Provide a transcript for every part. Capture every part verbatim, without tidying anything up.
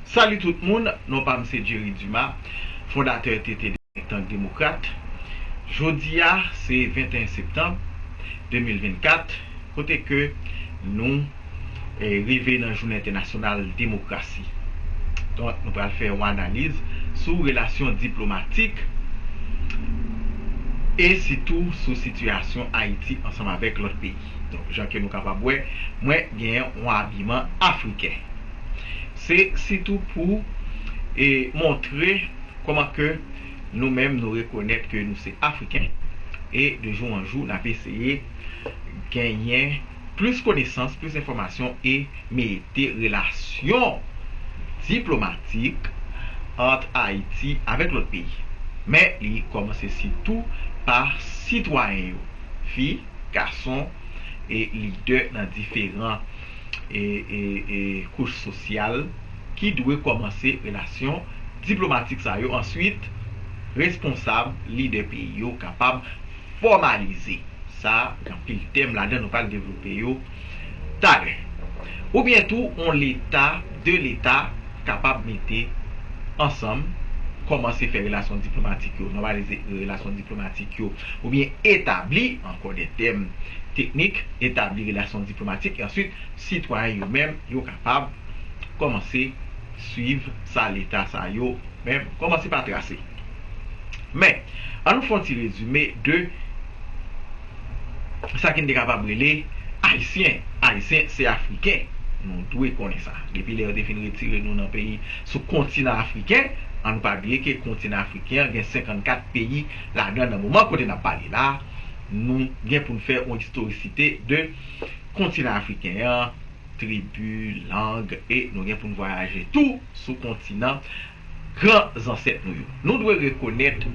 Salut tout moun, non pa m se Jerry Dumas, fondatè T T D Tank Demokrat. Jodi a se venteyen septanm de mil vennkat, kote ke nou eh, rive nan Jounen Entènasyonal Demokrasi. Donk, nou pral fè yon analiz sou relasyon diplomatik e sitou sou sitiyasyon Ayiti ansanm avèk lòt peyi. Donk, jan ke nou kapab wè, mwen genyen yon abiman afriken. Se sitou pou e montre kòman ke nou menm nou rekonèt ke nou se Afriken e de jou an jou n ap eseye genyen plis konesans, plis enfòmasyon e mete relasyon diplomatik ant Ayiti avèk lòt peyi. Men li kòmanse sitou pa sitwayen yo, fi, gason e lidè nan diferan e, e, e kouch sosyal ki dwe kòmanse relasyon diplomatik sa yo. Answit, responsab, lidè peyi yo kapab fòmalize sa. Gen anpil tèm ladan, nou pral devlope yo talè. Oubyen tou, yon leta, de leta kapab mete ansanm, kòmanse fè relasyon diplomatik yo, nòmalize relasyon diplomatik yo, oubyen etabli, ankò de tèm teknik, etabli relasyon diplomatik, e answit, sitwayen yo menm, yo kapab kòmanse swiv sa leta sa yo menm kòmanse pa trase. Men, an nou fè yon ti rezime de sa ki n te kapab rele Ayisyen. Ayisyen se Afriken. Nou dwe konnen sa. Depi lè yo te fin retire nou nan peyi, sou kontinan afriken, an nou pa bliye ke kontinan afriken an gen senkannkat peyi ladan l. Nan moman kote n ap pale la, nou gen pou n fè yon istorisite de kontinan afriken an, tribi, lang, e nou gen pou n vwayaje tou sou kontinan gran zansèt nou yo. Nou dwe rekonèt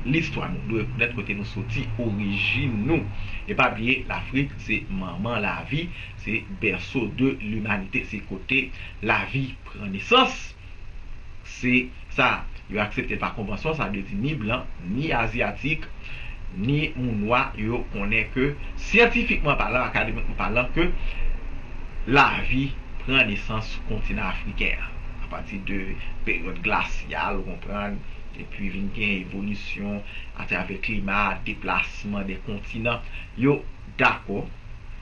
listwa nou, nou dwe rekonèt kote nou soti, orijin nou. E pa bliye, Lafrik se manman lavi, se berceau de l'humanité, se kote lavi pran nesans. Se sa, yo aksepte l pa konvansyon, sa vle di ni blan, ni azyatik, ni moun nwa, yo konnen ke, syantifikman palan, akademikman palan, ke lavi pran nesans sou kontinan afriken an. Apati de peryòd glasyal, ou konprann, epi vin gen evolisyon atravè klima, deplasman de kontinan, yo dakò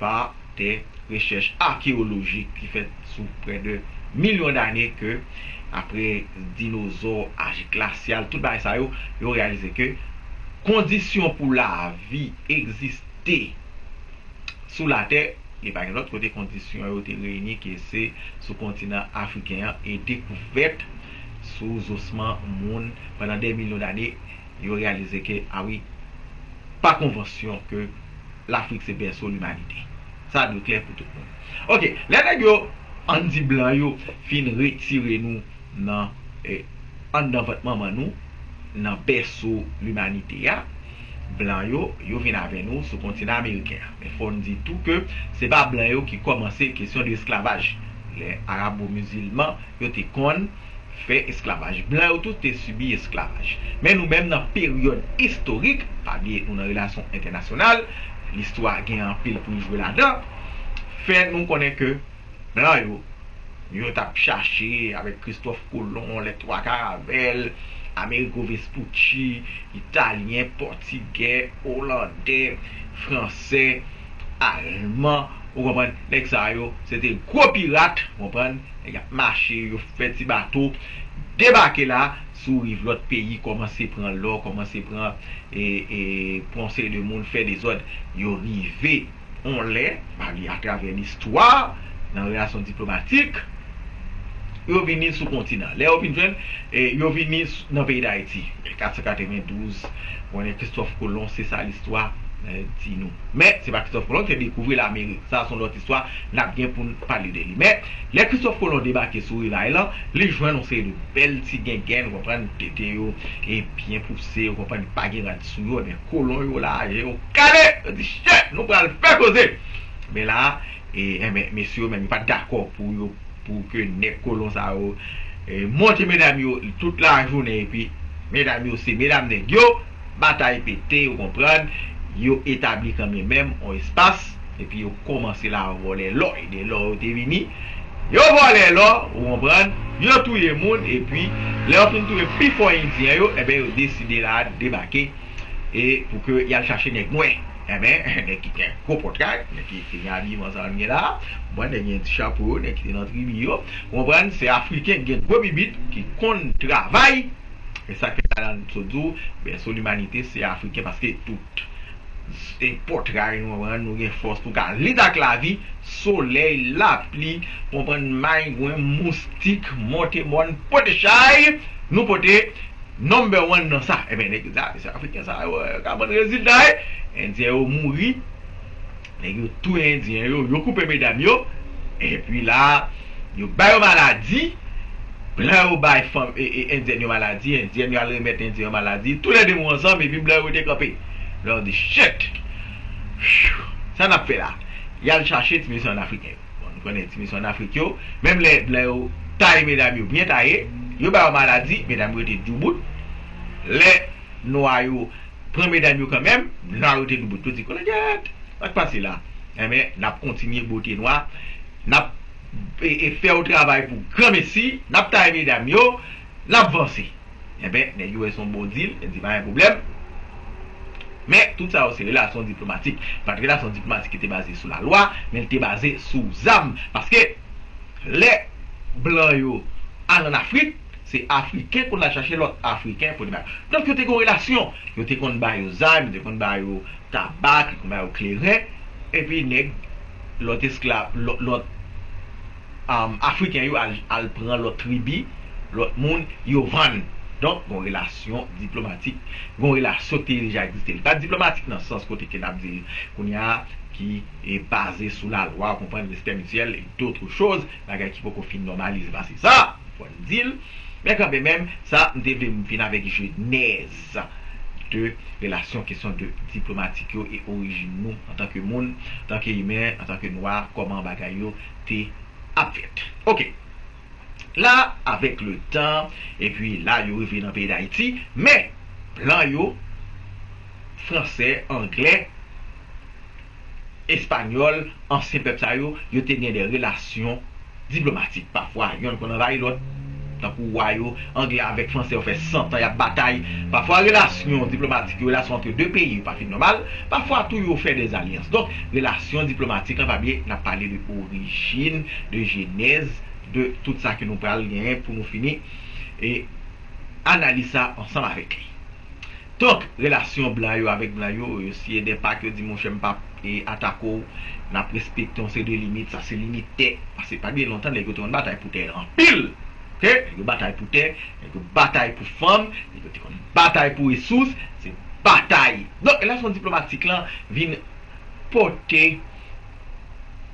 pa de rechèch akeyolojik ki fèt sou prè de milyon dane ke, apre dinozò, aj glasyal, tout bagay sa yo, yo reyalize ke kondisyon pou lavi egziste sou Latè, li pa gen lòt kote kondisyon yo te reyini ke se sou kontinan afriken an, e dekouvèt sou zosman moun pandan de milyon dane, yo reyalize ke, a wi, pa konvansyon ke Lafrik se bèso limanite. Sa dwe klè pou tout moun. Oke, lè nèg yo, ann di blan yo, fin retire nou nan eh, anndan vant manman nou, nan bèso limanite a, blan yo, yo vin avè nou sou kontinan ameriken an. Men fò n di tou ke se pa blan yo ki kòmanse kesyon de esklavaj. Lè arabo-mizilman yo te konn fè esklavaj. Blan yo tou te sibi esklavaj. Men nou menm nan peryòd istorik, pa bliye nou nan relasyon entènasyonal, listwa gen anpil pou l jwe ladan, fè nou konnen ke blan yo, yo t ap chache avèk Kristòf Kolon, Lè Twa Karavèl, Amerigo Vespucci, Italyen, Pòtigè, Olandè, Fransè, Alman, ou konprann? Nèg sa yo, se te gwo pirat, ou konprann? Nèg ap mache, yo fè ti bato, debake la, sou riv lòt peyi, kòmanse pran lò, kòmanse pran, e, e, pran yon seri de moun, fè dezòd. Yo rive yon lè, pa bliye, atravè listwa, nan relasyon diplomatik, yo vini sou kontinan. Lè yo vin jwenn, e, yo vini s-, nan peyi Dayiti, mil kat san katrevendouz, konnen Kristòf Kolon, se sa listwa, e, di nou. Men, se pa Kristòf Kolon ki te dekouvri Lamerik. Sa, se yon lòt istwa, n ap gen pou n pale de li. Men, lè Kristòf Kolon debake sou riray lan, li jwenn yon seri de bèl ti gengèn, ou konprann, tete yo, e byen pouse, ou konprann, pa gen rad sou yo, men kolon yo la, je yo kale, yo di, chè, nou pral fè koze. Men la, e, enben, mesye yo menm, yo pa t dakò pou yo, pou ke nèg kolon sa yo, e, monte medam yo tout lajounen, epi medam yo se medam nèg yo, batay pete, ou konprann, yo etabli kanmenm yon espas, epi yo kòmanse la vòlè lò, e de lò yo te vini, yo vòlè lò, ou konprann, Yo touye moun, epi lè yo fin touye pifò Endyen yo, enben, yo deside la debake e pou ke y al chache nèg nwè. Enben, nèg ki gen gwo pòtray, nèg ki te gen abiman sa yo n gen la, ou konprann, nèg ki gen ti chapo yo, nèg ki te nan tribi yo, ou konprann, se Afriken ki gen gwo bibit, ki konn travay. E sa k fè la n sot di w, bèso limanite se Afriken, paske tout e pòtray nou, konprann, nou gen fòs pou ka lit ak lavi, solèy, lapli, konprann, maygwen, moustik, monte mòn, pote chay, nou pote number one nan sa. Enben, nèg yo di, a, mesye Afriken sa yo, eh, ka bann rezilta, eh. Endyen yo mouri, nèg yo touye Endyen yo, yo koupe medam yo, epi la, yo ba yo maladi, blan yo bay fanm, e, e, Endyèn yo maladi, Endyèn yo al remèt Endyen yo maladi, toulède mò ansanm, epi blan yo rete kanpe. Blan yo di, shit! Sa n ap fè la? Y al chache ti mesye an Afriken yo. Bon, nou konnen ti mesye an Afrik yo, menm lè blan yo taye medam yo byen taye, yo ba yo maladi, medam yo rete doubout. Lè nwa yo pran medam yo kanmenm, nwa yo rete doubout. Yo di, kolègèt, sa k pase la? Enben, n ap kontinye bote nwa, n ap e, e fè yo travay pou granmesi, n ap taye medam yo, n ap vanse. Enben, nèg yo wè se yon bon dil, yo di pa gen pwoblèm. Men, tout sa yo se relasyon diplomatik. Pa t relasyon diplomatik ki te baze sou lalwa, men l te baze sou zam. Paske, lè blan yo al ann Afrik, se Afriken konn al chache lòt Afriken pou li bay. Donk, yo te gen yon relasyon. Yo te konn ba yo zam, yo te konn ba yo tabak, li konn ba yo kleren, epi nèg, lòt esklav, lòt, lòt, um, Afriken yo al, al pran lòt tribi, lòt moun, yo vann. Donk, gon relasyon diplomatik, gon relasyon ki te deja egziste. Li pa diplomatik nan sans kote ke n ap di kounye a, ki e baze sou lalwa, ou konprann, respè mityèl, e dòt choz, bagay ki poko fin nòmalize pase sa, fò n di l. Men kanmenm, sa, m te vle m vin avèk jenèz de relasyon, kesyon de diplomatik yo e orijin nou antanke moun, antanke imen, antanke nwa, kòman bagay yo te ap fèt. Oke. La, avèk le tan, epi la, yo rive nan peyi Dayiti, men, blan yo, fransè, anglè, espanyòl, ansyen pèp sa yo, yo te gen de relasyon diplomatik. Pafwa, yonn konn anvayi lòt. Tankou wa yo, anglè avèk fransè yo fè san tan y ap batay. Pafwa, relasyon diplomatik yo, relasyon ant de peyi yo pa fin nòmal. Pafwa tou, yo fè de zalyans. Donk, relasyon diplomatik lan, pa bliye, n ap pale de orijin, de jenèz, de tout sa ke nou pral genyen pou nou fini e analiz sa ansanm avèk li. Donk, relasyon blan yo avèk blan yo, yo siyen de pak, yo di, monchè, m p ap e atake w, n ap respekte yon seri de limit, sa se limit tè. Paske pa byen lontan, nèg yo te konn batay pou tè anpil. Oke? Nèg yo batay pou tè, nèg yo batay pou fanm, nèg yo te konn batay pou resous, se batay. Donk, relasyon diplomatik lan vin pote,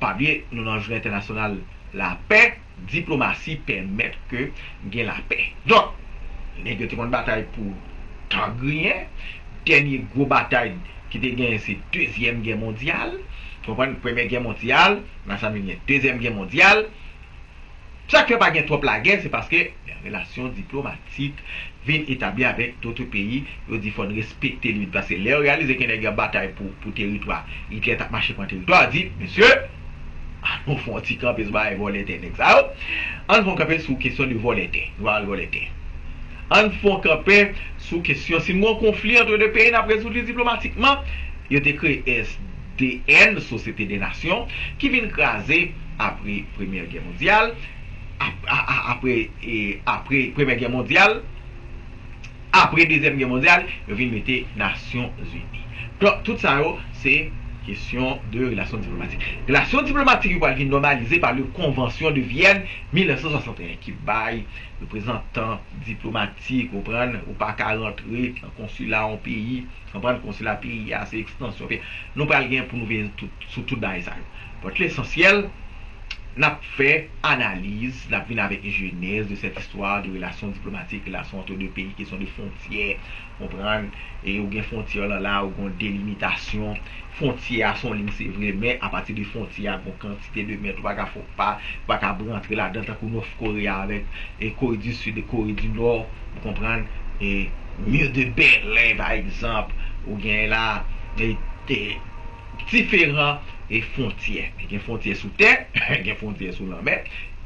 pa byen, nou nan jounen entènasyonal lapè, diplomasi pèmèt ke gen lapè. Donk, nèg yo te konn batay pou tan griyen, dènye gwo batay ki te genyen se Dezyèm Gè Mondyal, konprann, Premyè Gè Mondyal, nan sa vin gen Dezyèm Gè Mondyal. Sa k fè pa gen twòp lagè, se paske relasyon diplomatik vin etabli avèk dòt peyi, yo di fò n respekte limit. Paske lè yo reyalize ke nèg yo ap batay pou, pou teritwa, Itlè t ap mache pran teritwa, yo di, mesye, ann nou fè yon ti kanpe sou bagay vòlè tè nèg sa yo. Ann fè yon kanpe sou kesyon de vòlè tè. Nou pa al vòlè tè. Ann fè yon kanpe sou kesyon, si n gen yon konfli ant de peyi, n ap rezoud li diplomatikman. Yo te kreye S D N, Société des Nations, ki vin kraze apre Premyè Gè Mondyal, ap-, a-, a-, apre, e, apre Premyè Gè Mondyal, apre Dezyèm Gè Mondyal, yo vin mete Nasyon Zini. Donk, tout sa yo, se kesyon de relasyon diplomatik. Relasyon diplomatik yo pral vin nòmalize pa le Convention de Vienne mil nèf san swasanteyen ki bay reprezantan diplomatik, ou konprann, ou pa ka rantre nan konsila yon peyi, konprann, konsila peyi a se ekstansyon peyi. Nou pral gen pou nou vin tout, sou tout bagay sa yo. But lesansyèl, n ap fè analiz, n ap vin avèk jenèz de cette histoire de relasyon diplomatik, relasyon ant de peyi, kesyon de fwontyè, konprann, e ou gen fwontyè w lan la, ou gen yon delimitasyon, fwontyè a se yon liy se vre, men apati de fwontyè a, gen yon kantite de mèt ou pa ka fè w pa, ou pa ka rantre ladan, tankou Nòt Kore a avèk, e, Kore di Sid e Kore di Nò, ou konprann, e, Mur de Berlin, pa egzanp, ou gen la, e, e, diferan, e, fwontyè. Gen fwontyè sou tè, gen fwontyè sou lanmè,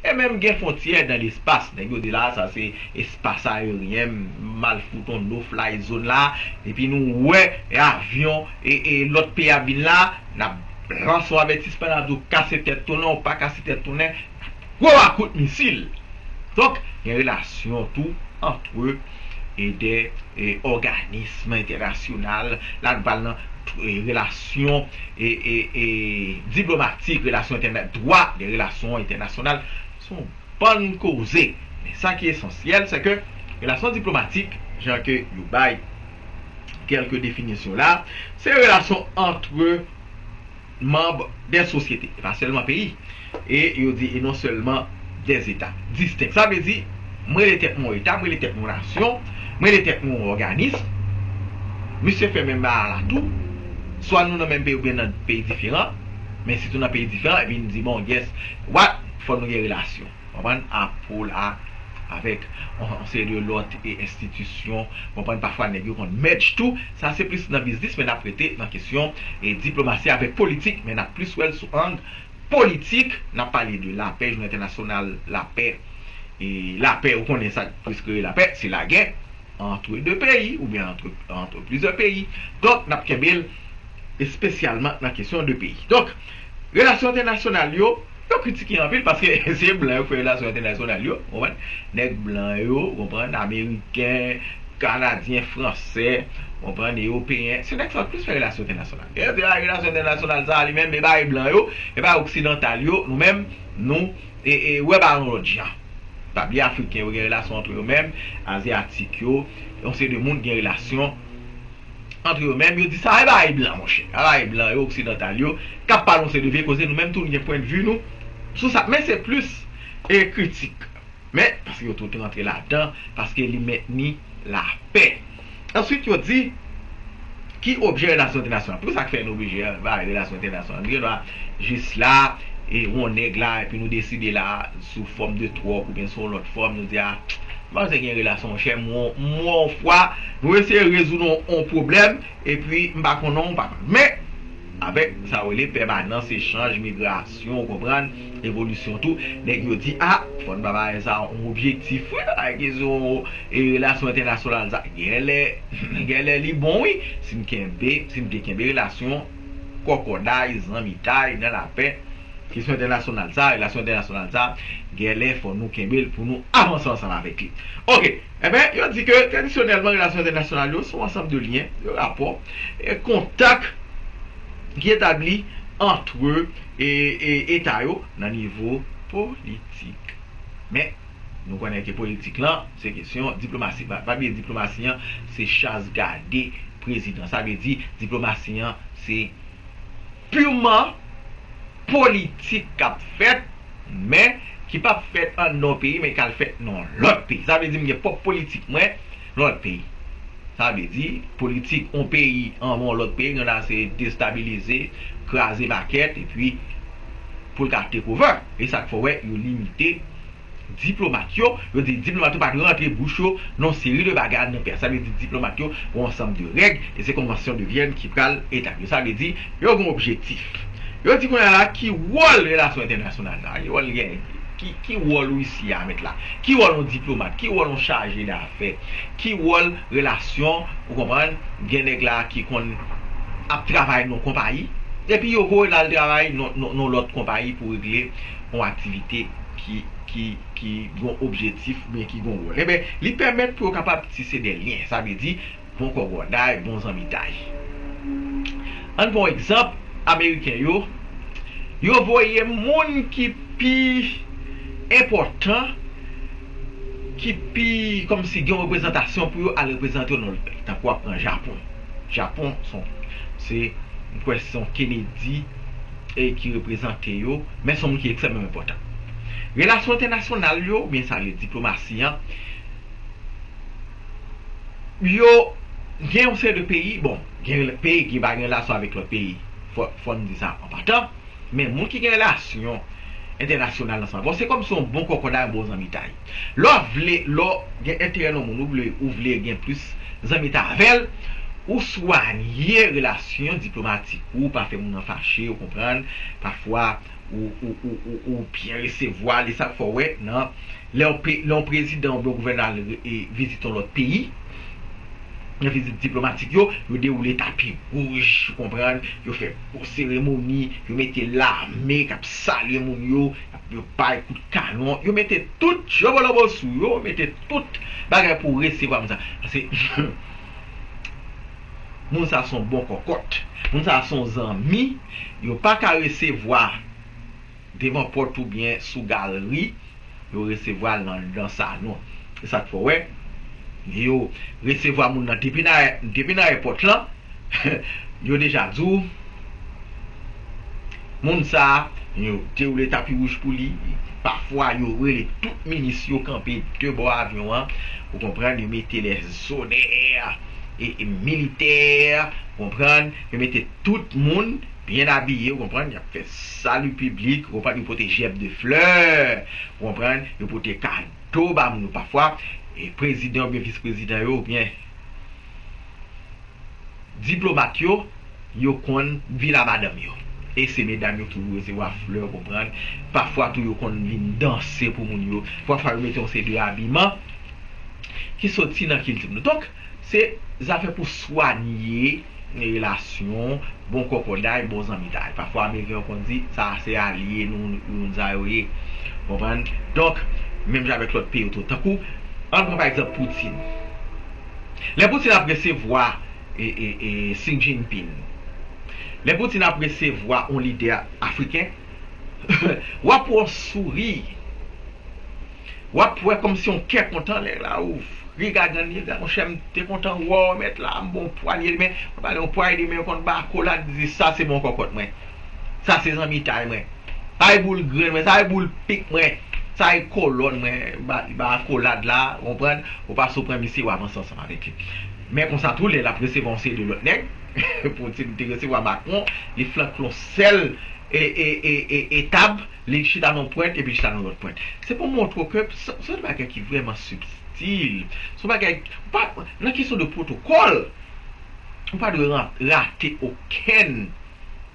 E menm gen fwontyè dan lespas. Nèg yo di la, sa se espas ayeryen, m al fout on no fly zone la, epi nou wè avyon e, e lòt peyi ap vin la, n ap lanse yon avètisman, n ap di w kase tèt tounen, ou pa kase tèt tounen, gwo a kout misil. Donk, gen relasyon tou antre e de e, òganism entènasyonal, la nou pral nan e, relasyon e, e, e, diplomatik, relasyon entèna, dwa de relasyon entènasyonal. Se yon bann koze. Men sa ki esansyèl, se ke relasyon diplomatik, jan ke yo bay kèlke definisyon la, se relasyon antre manm de sosyete, e pa sèlman peyi. E yo di, e non sèlman de eta distenk. Sa vle di, m rele tèt mwen yon eta, m rele tèt mwen yon nasyon, m rele tèt mwen yon òganism. Misye fè menm bagay la tou. Swa nou nan menm peyi oubyen nan peyi diferan. Men sitou nan peyi diferan, epi n di, bon, guess what, fò nou gen relasyon. Konprann? Apple a, avèk yon, yon seri de lòt e enstitisyon. Konprann? Pafwa nèg yo konn merge tou. Sa se plis nan biznis, men n ap rete nan kesyon e diplomasi avèk politik, men n ap plis wè l sou ang politik. N ap pale de lapè, jounen entènasyonal lapè. E lapè, ou konnen sa k plis kreye lapè, se lagè antre de peyi oubyen antre, antre plizyè peyi. Donk, n ap kenbe l espesyalman nan kesyon de peyi. Donk, relasyon entènasyonal yo, yo kritike anpil paske se blan yo k fè relasyon entènasyonal yo, konprann? Nèg blan yo, konprann? Ameriken, kanadyen, fransè, konprann? Ewopeyen, se nèg sa yo k plis fè relasyon entènasyonal. E yo di, a, relasyon entènasyonal sa a, li menm, e bagay blan yo, e bagay oksidantal yo, nou menm, nou, e, e, wè bagay yon lòt jan. Pa bliye, afriken yo gen relasyon antre yo menm, azyatik yo, yon seri de moun gen relasyon antre yo menm, yo di sa e bagay blan, monchè. A bagay blan yo, oksidantal yo, k ap pale yon seri de vye koze, nou menm tou nou gen pwennvi nou sou sa. Men se plis e kritik. Men, paske yo tout rantre ladan, paske li mentni lapè. Answit, yo di, ki objè relasyon entènasyonal? Poukisa k fè n oblije bay relasyon entènasyonal? Nou gen dwa jis la, e yon nèg la, epi nou deside la, sou fòm de twòk oubyen sou yon lòt fòm, nou di, a, m pa bezwen gen relasyon, monchè, m wè w, m wè w yon fwa, nou eseye rezoud yon, yon pwoblèm, epi m pa konnen w, m pa konnen. Men, avèk sa yo rele pèmanans, echanj, migrasyon, ou konprann, evolisyon tou, nèg yo di, a, fò n ba bagay sa yon objektif, wi, bagay kesyon e relasyon entènasyonal sa, genlè, genlè li bon, wi, si n kenbe, si n te kenbe relasyon kòkòday, zanmitay, nan lapè, kesyon entènasyonal sa, relasyon entènasyonal sa, genlè fò nou kenbe l pou nou avanse ansanm avèk li. Oke, enben, yo di ke tradisyonèlman, relasyon entènasyonal yo se yon ansanm de lyen, de rapò, e kontak ki etabli antre e, e, eta yo nan nivo politik. Men, nou konnen ke politik lan, se kesyon diplomasi. Pa, pa bliye diplomasi an, se chas gade prezidan. Sa vle di, diplomasi an, se piman politik k ap fèt, men ki p ap fèt anndan yon peyi, men k al fèt nan yon lòt peyi. Sa vle di m gen pwòp politik mwen nan lòt peyi. Sa vle di, politik yon peyi anvan yon lòt peyi, gen la se destabilize, kraze pakèt, epi pou l ka take over. E sa k fè w wè yo limite diplomat yo, yo di diplomat yo pa dwe rantre bouch yo nan yon seri de bagay anndan peyi a. Sa vle di diplomat yo gen yon ansanm de règ, e se Konvansyon de Vyèn ki pral etabli yo. Sa vle di, yo gen yon objektif. Yo di kounye a la, ki wòl relasyon entènasyonal la? Ki wòl gen? Ki, ki wòl Risi a mèt la? Ki wòl yon diplomat? Ki wòl yon chaje dafè? Ki wòl relasyon, ou konprann, gen nèg la ki konn ap travay nan yon konpayi, epi yo voye l al travay nan, nan, nan lòt konpayi pou regle yon aktivite ki, ki, ki gen yon objektif oubyen ki gen yon wòl. Enben, li pèmèt pou yo kapab tise de lyen. Sa vle di, bon kòkòday, bon zanmitay. Ann pran yon egzanp, Ameriken yo, yo voye moun ki pi enpòtan, ki pi, kòmsi gen yon reprezantasyon pou yo al reprezante yo nan lòt peyi. Tankou w ap pran Japon. Japon, se yon, se, m kwè se yon Kennedy e ki reprezante yo, men se yon moun ki ekstrèmman enpòtan. Relasyon entènasyonal yo, oubyen sa rele diplomasi an, yo gen yon seri de peyi, bon, gen peyi ki pa gen relasyon avèk lòt peyi, fò, fò n di sa an patan, men moun ki gen relasyon entènasyonal ansanm avè w, se kòmsi yon bon kòkòday, yon bon zanmitay. Lè w vle, lè w gen enterè nan yon moun, ou vle, ou vle gen plis zanmitay avè l, Ou swanye relasyon diplomatik ou, pa fè moun nan fache, ou konprann? Pafwa, ou, ou, ou, ou, ou byen resevwa l, e sa k fè w wè nan, lè yon pe- lè yon prezidan oubyen yon gouvènè al re- e vizite yon lòt peyi, nan vizit diplomatik yo, yo dewoule tapi wouj, ou konprann? Yo fè gwo seremoni, yo mete lame k ap salye moun yo, yo bay kout kanon, yo mete tout jobolobo sou yo, yo mete tout bagay pou resevwa moun sa. Paske moun sa se yon bon kòkòt. Moun sa se yon zanmi. Yo pa ka resevwa devan pòt oubyen sou galri. Yo resevwa l nan, nan salon. E sa k fè w wè, yo resevwa moun nan depi nan, depi nan ayewopò lan, yo deja di w, moun sa a, yo dewoule tapi wouj pou li. Pafwa, yo rele tout minis yo kanpe de bò avyon an. Ou konprann? Yo mete lèzonè e, e militè, ou konprann? Yo mete tout moun byen abiye, ou konprann? Y ap fè sali piblik, ou konprann? Yo pote jèb de flè, ou konprann? Yo pote kado ba moun yo pafwa. E prezidan oubyen vis prezidan yo, oubyen diplomat yo, yo konn vin a madanm yo. E se medam yo ki pou resevwa flè, ou konprann? Pafwa tou, yo konn vin danse pou moun yo. Pafwa, yo mete yon seri de abiman ki soti nan kilti nou. Donk, se zafè pou swanye relasyon, bon kòkòday, bon zanmitay. Pafwa, Ameriken yo konn di, sa se alye nou, nou sa yo ye. Konprann? Donk, menm jan avèk lòt peyi yo tou. Tankou, ann pran pa egzanp Putin. Lè Putin ap resevwa e, e, e, Xi Jinping, lè Putin ap resevwa yon lidè afriken, w ap wè yon souri. W ap wè kòmsi yon kè kontan nèg la ouvri gagann li, monchè, m te kontan wè w, mèt la, m ba w pwalye de men, mwen pale yon pwalye de men, yo konn ba akolad, di sa se bon kòkòt mwen. Sa se zanmitay mwen. Sa e boul grenn mwen, sa e boul pik mwen, sa e kolòn mwen, ba, ba akolad la, ou konprann? Ou pase ou pran misye, w avanse ansanm avèk li. Men konsa tou, lè l ap resevwa yon seri de lòt nèg, Putin te resevwa Macron, li flanke yon sèl e, e, e, e, etab, li chita nan yon pwent epi li chita nan lòt pwent. Se pou montre w ke se se yon bagay ki vrèman sibtil. Se yon bagay, pa, nan kesyon de pwotokòl, ou pa dwe ran- rate okenn,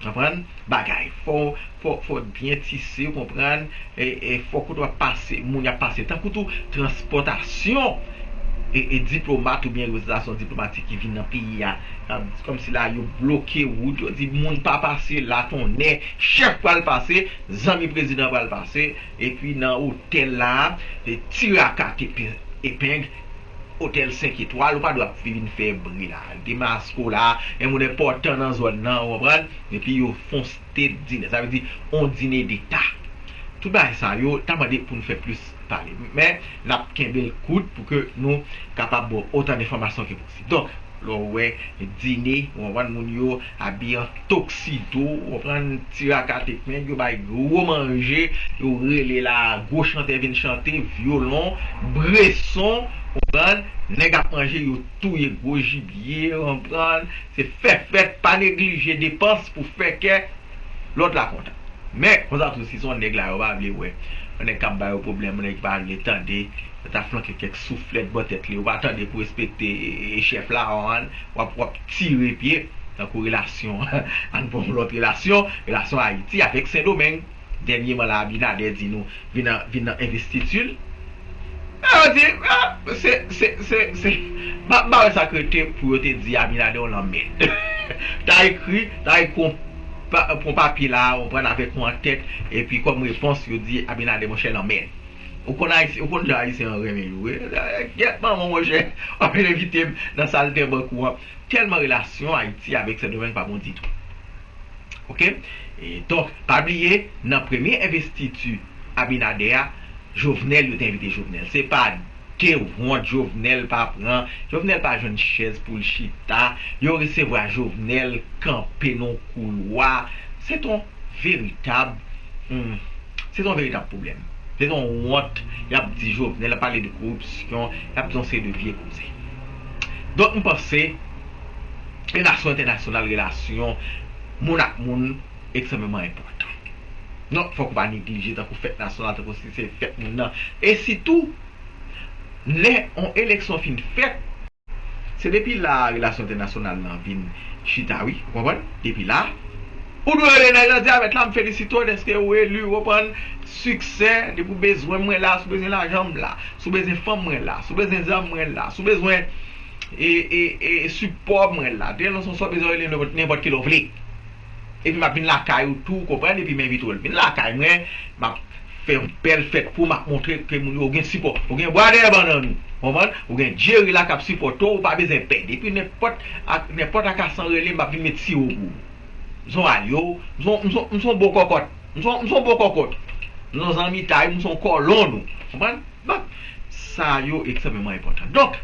konprann, bagay. Fò, fò, fò byen tise, ou konprann, e, e fò kote w ap pase, moun y ap pase. Tankou tou, transpòtasyon e, e diplomat oubyen reprezantasyon diplomatik ki vin nan peyi a. Kòmsi la, yo bloke wout, yo di moun pa pase la, tonnè, chèf pral pase, zanmi prezidan pral pase, epi nan otèl la, e tire a kat epe- epeng, otèl senk etwal, ou pa dwe ap vin fè bri la. Demasko la, e moun enpòtan nan zòn nan, ou konprann? Epi yo fè yon state dinner, sa vle di yon dine deta. Tout bagay sa yo, ta mande pou n fè plis pale. Men, n ap kenbe l kout pou ke nou kapab ba w otan enfòmasyon ke posib. Donk, lè w wè dine, ou konprann, moun yo abiye an toksido, ou konprann, ti raka teknik, yo bay gwo manje, yo rele la, gwo chantè vin chante, vyolon, breson, ou konprann, nèg ap manje, yo touye gwo jibye, ou konprann, se fè fèt, pa neglije depans pou fè kè lòt la kontan. Men, konsa tou, si se yon nèg la, yo pa vle wè. Yon nèg k ap ba yo pwoblèm, yon nèg ki pa vle tande, yo ta flanke kèk souflèt bò tèt li, yo pa tande pou respekte, e, e, chèf la, w ap, w ap tire pye, tankou relasyon, ann pran yon lòt relasyon, relasyon Ayiti avèk Sendomeng. Dènyèman la, Abinader di nou, vin nan, vin nan envestiti l. E yo di, a, se, se, se, se, m ap ba yo sa k rete pou yo te di Abinader yon lanmèd. Ta ekri, ta ekri yon pa- pran papye la, ou pran avèk yon antèt, epi kòm repons, yo di Abinader, monchè, lanmèd. Ou konn Ayisyen, ou konn jan Ayisyen an renmen yo, wi. Gyèt manman, monchè, w ap vin envite m nan sal tè bank ou an. Tèlman relasyon Ayiti avèk Sendomeng pa bon ditou. Oke? E, donk, pa bliye, nan premye envestiti Abinader a, Jovenel, yo te envite Jovenel. Se pa de wont Jovenel pa pran. Jovenel pa jwenn chèz pou l chita. Yo resevwa Jovenel kanpe nan yon koulwa. Se t on veritab, hmm, se t on veritab pwoblèm. Se t on wont. Y ap di Jovenel, y ap pale de koripsyon, y ap di yon seri de vye koze. Donk, m panse, relasyon entènasyonal, relasyon moun ak moun, ekstrèmeman enpòtan. Donk, fòk ou pa neglije tankou fèt nasyonal, tankou si se fèt moun nan. E sitou, lè yon eleksyon fin fèt, Se depi la relasyon entènasyonal lan vin chita, wi, ou konprann? Depi la, ou dwe rele nèg lan di, a mèt la, m felisite w dèske ou eli, ou konprann? Siksè, depi w bezwen mwen la, si w bezwen lajan m la, si w bezwen fanm mwen la, si w bezwen zam mwen la, si w bezwen e, e, e, sipò mwen la. Depi nan son sa w bezwen rele m nenpòt, nenpòt kilè w vle. Epi m ap vin lakay ou tou, ou konprann? Epi m envite w vin lakay mwen, m ap fè yon bèl fèt pou w, m ap montre ke moun yo gen sipò. Ou gen bwa dèyè bannann ou, konprann? Ou gen Jerry la k ap sipòte w, ou pa bezwen pè. Depi nenpòt ak, nenpòt akasan rele m, m ap vin met siwo pou ou. M se yon alye w, m se yon, m se yon, m se yon bon kòkòt. M se yon, m se yon bon kòkòt. M se yon zanmitay, m se yon kòlonn ou. Konprann? Donk, sa yo ekstrèmeman enpòtan. Donk,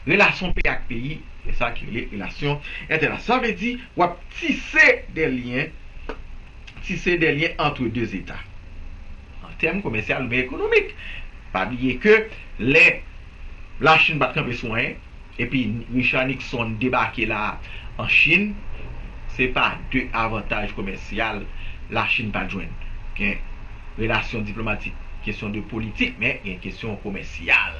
relasyon peyi ak peyi, se sa ki rele relasyon entènasyonal. Sa vle di, w ap tise de lyen, tise de lyen entre deux États. An tèm komèsyal oubyen ekonomik. Pa bliye ke lè Lachin pa t kanpe sou anyen, epi Richard Nixon debake la an Chin, se pa de avantaj komèsyal Lachin pa t jwenn. Gen relasyon diplomatik, kesyon de politik, men gen kesyon komèsyal.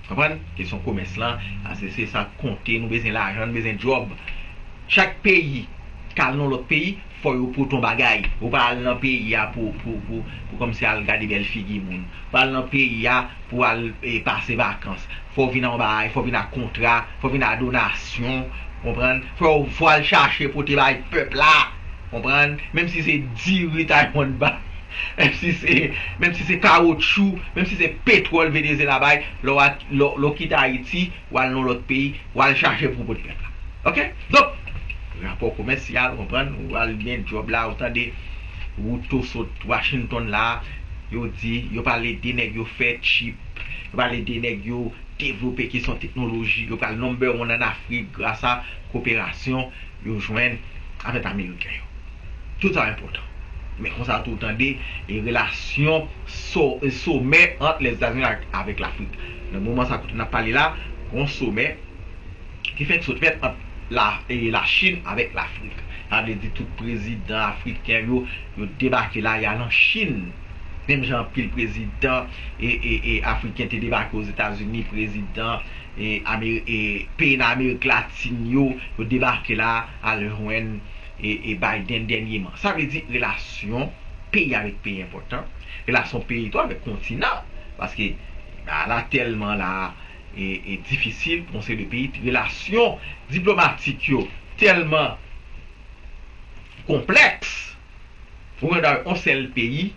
Konprann? Kesyon komès lan, paske se sa k konte, nou bezwen lajan, nou bezwen djòb. Chak peyi k al nan lòt peyi, fò yo pote yon bagay. Ou pa al nan peyi a pou, pou, pou, pou kòmsi al gade bèl figi moun. Ou pa al nan peyi a pou al e, pase vakans. Fò w vin anba, fò w vin ak kontra, fò w vin ak donasyon, konprann? Fò, fò w al chache pote bay pèp la, konprann? Menm si se diri Taiwan bay, menm si se, menm si se kawotchou, menm si se petwòl Venezyela bay, lè w, lè, lè w kite Ayiti, w al nan lòt peyi, w al chache pou pote pèp la. Oke? Donk, rapò komèsyal, konprann, w al gen djòb la, ou tande Ruto sot Washington la, yo di, yo pale de nèg yo fè chip, yo pale de nèg yo devlope kesyon teknoloji, yo pral number one ann Afrik gras a koperasyon yo jwenn avèk Ameriken yo. Tout sa enpòtan. Men konsa tou, w tande, e relasyon so, e somè ant Lèzetazini ak, avèk Lafrik. Nan moman sa kote n ap pale la, gon somè ki fèk sot fèt ant la, e Lachin avèk Lafrik. Sa vle di tout prezidan afriken yo, yo debake la, y al an Chin. Menm jan anpil prezidan e, e, e afriken te debake Ozetazini, prezidan e, Amer, e peyi nan Amerik Latin yo, yo debake la, al jwenn e, e Biden dènyèman. Sa vle di relasyon peyi avèk peyi enpòtan, relasyon peyi tou avèk kontinan, paske bagay la tèlman la e, e difisil pou yon seri de peyi, relasyon diplomatik yo tèlman konplèks, ou gen dwa yon sèl peyi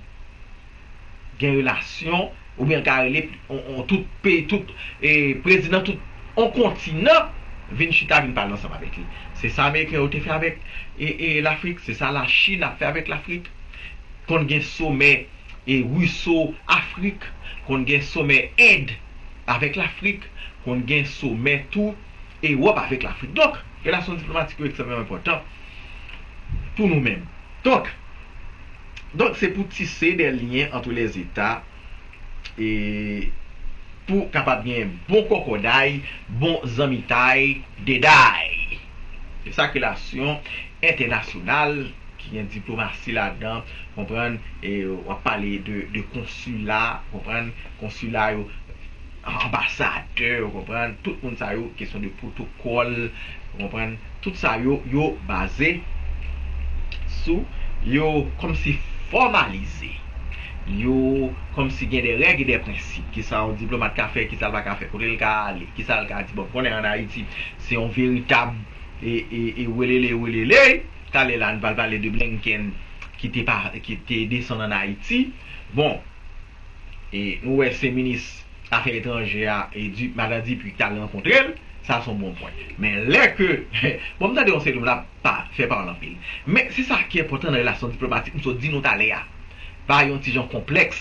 gen relasyon, oubyen ka rele on, on, tout peyi, tout e, prezidan tout on kontinan vin chita, vin pale ansanm avèk li. Se sa Ameriken yo te fè avèk e, e, Lafrik, se sa Lachin ap fè avèk Lafrik. Konn gen somè e, Riso-Afrik, konn gen somè End avèk Lafrik, konn gen somè tou Ewòp avèk Lafrik. Donk, relasyon diplomatik yo ekstrèmeman enpòtan pou nou menm. Donk, donk se pou tise de lyen ant lèzeta e pou kapab gen bon kòkòday, bon zanmitay, deday. Se sa k relasyon entènasyonal ki gen diplomasi ladan, konprann, e w ap pale de, de konsila, konprann, konsila yo, anbasadè, ou konprann, tout moun sa yo, kesyon de pwotokòl, ou konprann, tout sa yo, yo baze sou, yo kòmsi fòmalize, yo kòmsi gen de règ e de prensip, kisa yon diplomat ka fè, kisa l pa ka fè, kote l ka ale, kisa l ka di, bon, konnen ann Ayiti, se yon veritab e, e, e welele, welele, talè la, nou pral pale de Blinken ki te pa, ki te desann ann Ayiti, bon, e nou wè se minis afè etranjè a, e Di, madan Dupuy ki t al rankontre l, sa se yon bon pwen. Men lè ke, bon, m tande yon seri moun ap pa, fè pawòl anpil. Men se sa ki enpòtan nan relasyon diplomatik, m sot di nou talè a. Pa yon ti jan konplèks,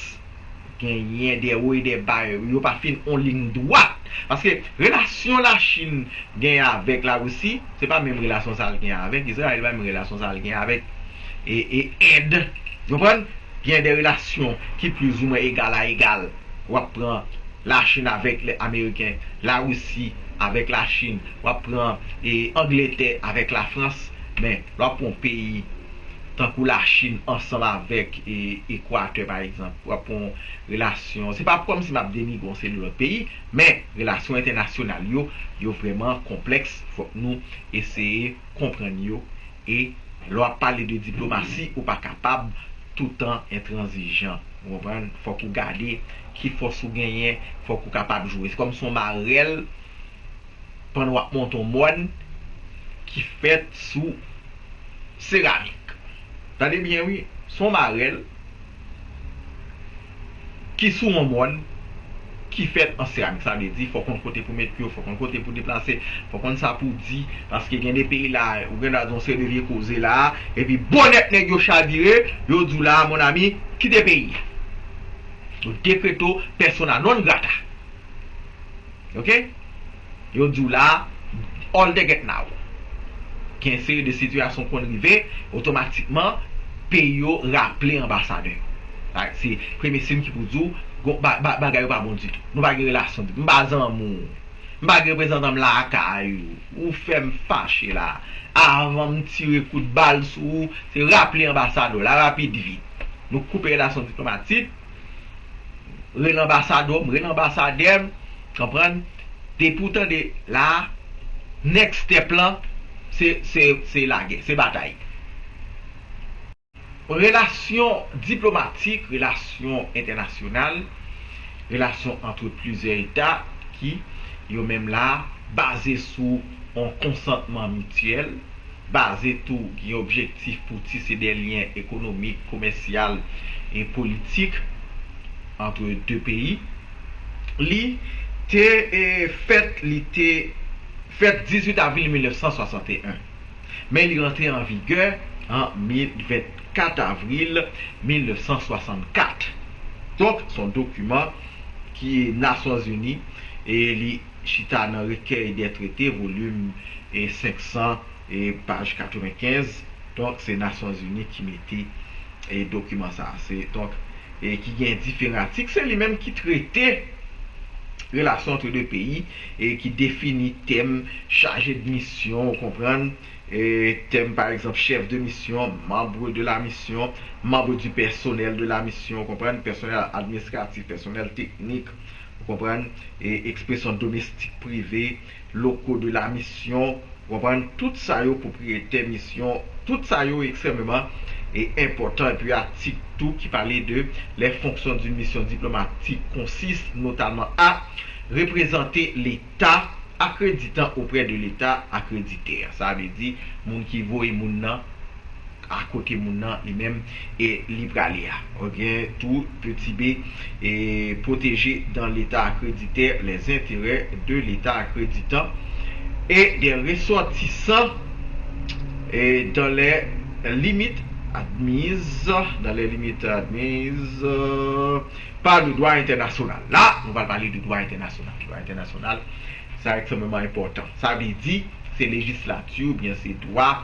genyen de wo e de ba, yo pa fin on liy dwat. Paske relasyon Lachin genyen avèk Larisi, se pa menm relasyon sa l genyen avèk Izrayèl, se pa menm relasyon sa l genyen avèk e, e End. Ou konprann? Gen de relasyon ki plizoumwen egal a egal. W ap pran Lachin avèk lè Ameriken, Larisi avèk Lachin, w ap pran e, Angletè avèk Lafrans, men lè w ap pran yon peyi tankou Lachin ansanm avèk e, Ekwatè, pa egzanp, w ap pran relasyon, se pa kòmsi m ap denigre yon seri de lòt peyi, men relasyon entènasyonal yo, yo vrèman konplèks. Fòk nou eseye konprann yo. E lè w ap pale de diplomasi, ou pa kapab toutan entranzijan. Ou konprann? Fòk ou gade ki fòs ou genyen, fòk ou kapab jwe. Se kòm se yon marèl pandan w ap monte yon mòn ki fèt sou seramik. Tande byen wi, se yon marèl ki sou yon mòn ki fèt an seramik. Sa vle di, fò w konn kote pou met pye w, fò w konn kote pou deplase, fò w konn sa pou w di, paske gen de peyi la, ou gen dwa di yon seri de vye koze la, epi bonèt nèg yo chavire, yo di w la, mon ami, kite peyi a. Yo dekrete w persona non grata. Ok? Yo di w la, all the get now. Gen seri de sitiyasyon konn rive, otomatikman, peyi yo raple anbasadè yo. Like, se premye siy ki pou di w, gon- ba- ba- bagay yo pa bon ditou. Nou pa gen relasyon ditou. M pa zanmi w. M pa gen reprezantan m lakay ou. Ou fè m fache la. Avan m tire kout bal sou ou, se raple anbasadè w la, rapid vit. Nou koupe relasyon diplomatik. Rele anbasadè w, m rele anbasadè m, konprann? Depi w tande la, next step lan, se, se, se lagè, se batay. Relasyon diplomatik, relasyon entènasyonal, relasyon ant plizyè eta ki, yo menm la, baze sou yon konsantman mityèl, baze tou gen objektif pou tise de lyen ekonomik, komèsyal e politik ant de peyi. Li te e, fèt, li te fèt dizuit avril mil nèf san swasanteyen, men li rantre an vigè an mil vennkat avril mil nèf san swasannkat. Donk, se yon dokiman ki Nasyonzini e li chita nan Recueil des Traités, volim e senk san, e paj katrevenkenz. Donk, se Nasyonzini ki mete e dokiman sa a. Se, donk, e ki gen diferan atik. Se li menm ki trete relasyon ant de peyi e ki defini tèm, chaje de misyon, ou konprann, e tèm, pa egzanp, chef de mission, membre de la mission, membre du personnel de la mission, ou konprann, pèsonèl administratif, pèsonèl teknik, ou konprann, e ekspresyon domestik, prive, locaux de la mission, ou konprann, tout sa yo, pwopriyetè misyon, tout sa yo ekstrèmeman e enpòtan. Epi atik tou ki pale de les fonctions d'une mission diplomatique consistent notamment à représenter l'État accréditant auprès de l'État accréditeur. Sa vle di, moun ki voye moun nan akote moun nan li menm e li prale a. Ou gen tou petit b, et protéger dans l'État accréditeur les intérêts de l'État accréditant et des ressortissants et dans les limites admises, dans les limites admises, euh, par le droit international. La, nou pral pale de dwa entènasyonal. Dwa entènasyonal, sa ekstrèmeman enpòtan. Sa vle di, se lejislati oubyen se dwa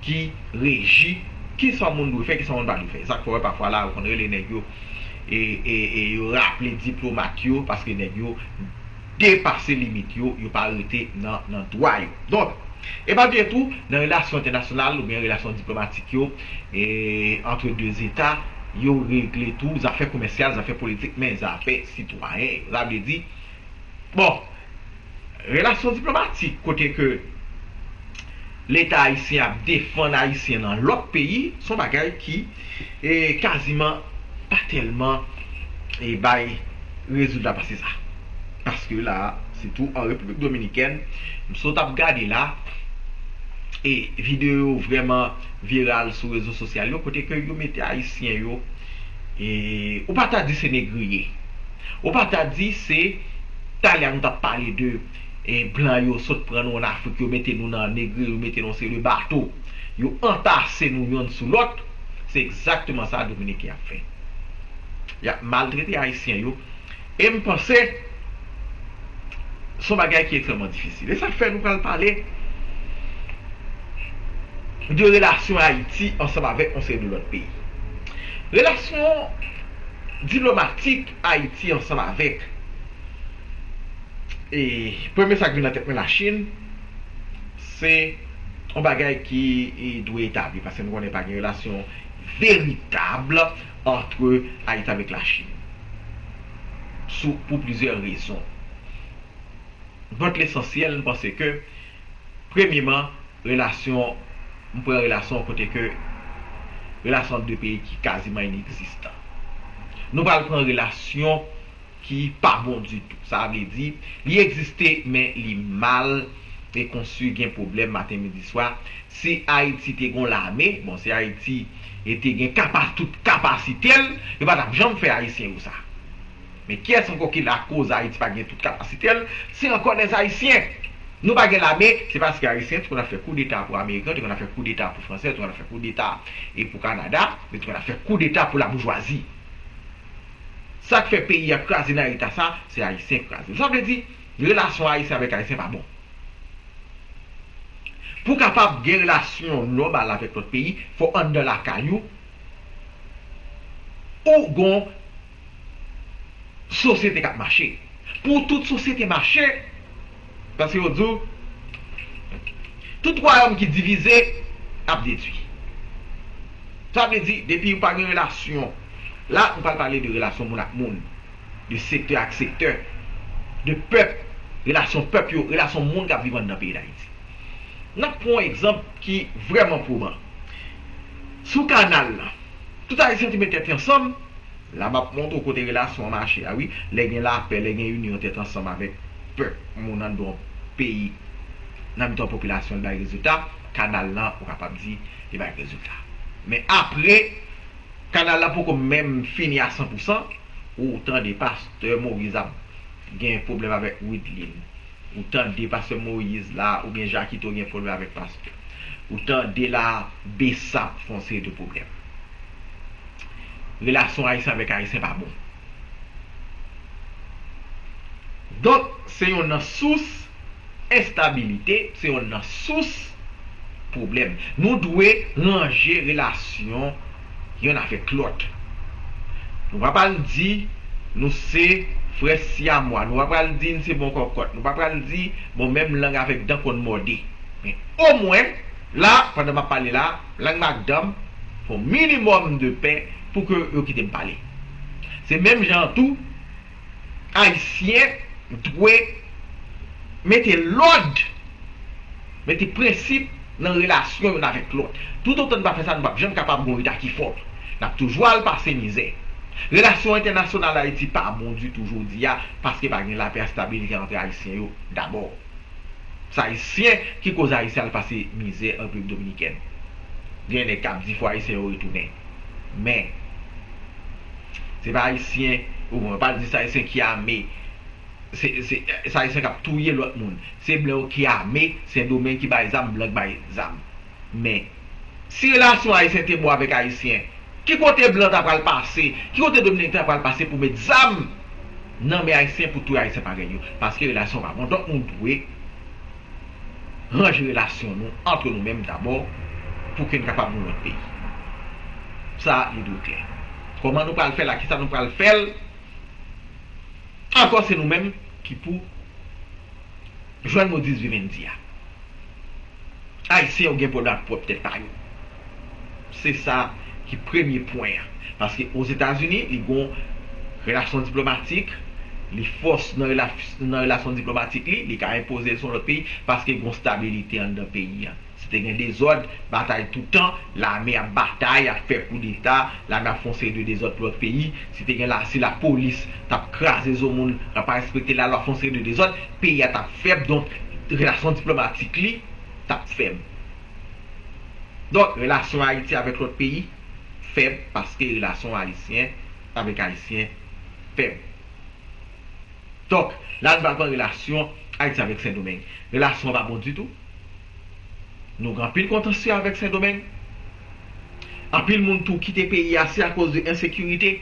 ki reji kisa yon moun dwe fè, kisa yon moun pa dwe fè. Sa k fè w wè pafwa la, yo konn rele nèg yo e, e, e yo raple diplomat yo, paske nèg yo depase limit yo, yo pa rete nan, nan dwa yo. Donk, e pa bliye tou, nan relasyon entènasyonal oubyen relasyon diplomatik yo, e, ant de eta, yo regle tou zafè komèsyal, zafè politik, men zafè sitwayen yo. Sa vle di, bon, relasyon diplomatik, kote ke Leta ayisyen ap defann Ayisyen nan lòt peyi, se yon bagay ki e, kaziman pa tèlman e, bay rezilta pase sa. Paske la, sitou an Repiblik Dominikèn, m sot ap gade la, e videyo yo vrèman viral sou rezo sosyal yo, kote ke yo mete Ayisyen yo, e, ou pa ta di se negriye. Ou pa ta di se, talè a nou t ap pale de e, blan yo sot pran nou ann Afrik, yo mete nou nan negriye, yo mete nou sou de bato, yo antase nou yonn sou lòt. Se egzakteman sa Dominiken ap fè. Y ap maltrete Ayisyen yo. E m panse, se yon bagay ki ekstrèmman difisil. E sa k fè nou pral pale de relasyon Ayiti ansanm avèk yon seri de lòt peyi. Relasyon diplomatik Ayiti ansanm avèk, e, premye sa k vin nan tèt mwen, Lachin, se yon bagay ki, e, dwe etabli, paske nou konnen pa gen relasyon veritab antre Ayiti avèk Lachin. Sou, pou plizyè rezon. But lesansyèl, m panse ke, premyeman, relasyon, m pran relasyon kote ke relasyon ant de peyi ki kaziman inegzistan. Nou pral pran relasyon ki pa bon ditou. Sa vle di, li egziste, men li mal e konstwi, gen pwoblèm maten, midi, swa. Si Ayiti te gon lame, bon, si Ayiti e te gen kapa-, tout kapasite l, yo pa t ap janm fè Ayisyen yo sa. Men kiyès ankò ki lakoz Ayiti pa gen tout kapasite l? Se ankò lèzayisyen. Nou pa gen lame, se paske Ayisyen te konn ap fè koudeta pou Ameriken, te konn ap fè koudeta pou Fransè, te konn ap fè koudeta e pou Kanada, yo te konn ap fè koudeta pou laboujwazi. Sa k fè peyi a kraze nan eta sa, se Ayisyen k kraze l. Sa vle di, relasyon Ayisyen avèk Ayisyen pa bon. Pou w kapab gen relasyon nòmal avèk lòt peyi, fò anndan lakay ou, ou gon sosyete k ap mache. Pou tout sosyete mache, paske yo di w, tout wayòm ki divize ap detwi. Sa vle di, depi ou pa gen relasyon, la, nou pral pale de relasyon moun ak moun, de sektè ak sektè, de pèp, relasyon pèp yo, relasyon moun k ap viv anndan peyi Dayiti. N ap pran yon egzanp ki vrèman pwoban. Sou kanal la, tout Ayisyen te met tèt yo ansanm, la, m ap montre w kote relasyon an mache a, wi. Lè gen lapè, lè gen inyon tèt ansanm avèk pèp, moun anndan yon peyi, nan mitan popilasyon, li bay rezilta, kanal lan, ou kapab di, li bay rezilta. Men apre, kanal la poko menm fini a san pou san, ou tande pastè Moyiz ap gen pwoblèm avèk Widlin. Ou tande pastè Moyiz la, oubyen Jakito gen pwoblèm avèk pastè. Ou tande la, Besa fè yon seri de pwoblèm. Relasyon Ayisyen avèk Ayisyen pa bon. Donk, se yonn nan sous enstabilite, se yonn nan sous pwoblèm. Nou dwe ranje relasyon yonn avèk lòt. Nou pa pral di nou se frè syamwa, nou pa pral di n se bon kòkòt, nou pa pral di, bon, menm lang avèk dan konn mòde. Men omwen, la, pandan m ap pale la, lang m ak dan m fè yon minimòm de pè pou ke yo kite m pale. Se menm jan an tou, Ayisyen dwe mete lòd, mete prensip nan relasyon youn avèk lòt. Toutotan n pa fè sa, nou p ap janm kapab gen yon eta ki fò. N ap toujou al pase mizè. Relasyon entènasyonal Ayiti pa bon ditou jodi a, paske pa gen lapè ak stabilite ant Ayisyen yo dabò. Se Ayisyen ki koz Ayisyen al pase mizè an Repiblik Dominikèn. Gen nèg k ap di fò Ayisyen yo retounen. Men, se pa Ayisyen, ou konprann, pa di se Ayisyen ki ame, se, se, se Ayisyen k ap touye lòt moun. Se blan yo ki ame, Sendomeng ki bay zam, blan k bay zam. Men, si relasyon Ayisyen te bon avèk Ayisyen, ki kote blan ta pral pase? Ki kote Dominiken ta pral pase pou met zam nan men Ayisyen pou touye Ayisyen parèy yo? Paske relasyon pa bon. Donk, nou dwe ranje relasyon nou antre nou menm dabò pou ke n kapab yon lòt peyi. Sa, li dwe klè. Kòman nou pral fè l? Ak kisa nou pral fè l? Ankò, se nou menm ki pou jwenn modus vivendi a. Ayisyen yo gen pwoblèm ak pwòp tèt pa yo. Se sa ki premye pwen an. Paske Ozetazini, li gon relasyon diplomatik, li fòs nan rela-, nan relasyon diplomatik li, li ka enpoze l sou lòt peyi, paske gon stabilite anndan peyi an. Si te gen dezòd, batay toutan, lame ap batay, ap fè koudeta, lame ap fè yon seri de dezòd pou lòt peyi. Si te gen la, si lapolis t ap kraze zo moun, ap pa respekte lalwa, fè yon seri de dezòd, peyi a t ap fèb, donk relasyon diplomatik li t ap fèb. Donk, relasyon Ayiti avèk lòt peyi fèb, paske relasyon Ayisyen avèk Ayisyen fèb. Donk, la nou pral pran relasyon Ayiti avèk Sendomeng. Relasyon an pa bon ditou. Nou gen anpil kontansye avèk Sendomeng. Anpil moun tou kite peyi a, se akoz de ensekirite.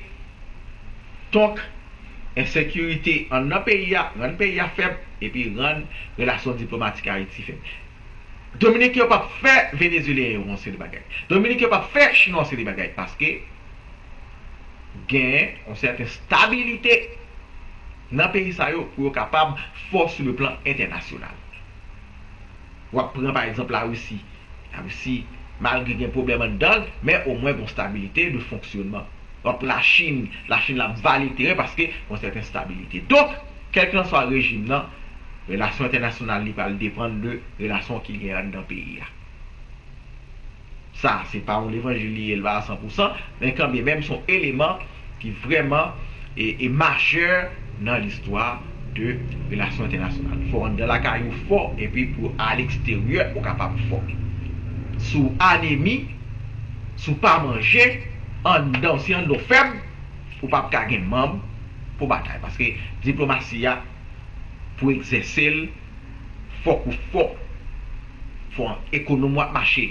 Donk, ensekirite anndan peyi a rann peyi a fèb, epi rann relasyon diplomatik Ayiti fèb. Dominiken yo p ap fè Venezuelyen yo yon seri de bagay. Dominiken yo p ap fè Chinwa yon seri de bagay, paske gen yon sèten stabilite nan peyi sa yo pou yo kapab fò sou le plan entènasyonal. W ap pran, pa egzanp, Larisi. Larisi, malgre gen pwoblèm anndan l, men omwen gon stabilite de fonksyonman. Donk, Lachin, Lachin l ap vale teren paske gon sèten stabilite. Donk, kèlkanswa rejim nan, relasyon entènasyonal li pral depann de relasyon ki gen anndan peyi a. Sa, se pa yon levanjil li ye, l pa a san pou san, men kanmenm, se yon eleman ki vrèman e, e majè nan listwa de relasyon entènasyonal. Fò anndan lakay ou fò, epi pou a leksteryè ou kapab fò. Si w anemi, si w pa manje, anndan w, si anndan w fèb, ou p ap ka gen manm pou batay. Paske diplomasi a, pou egzèse l, fòk ou fò. Fò ekonomi w ap mache.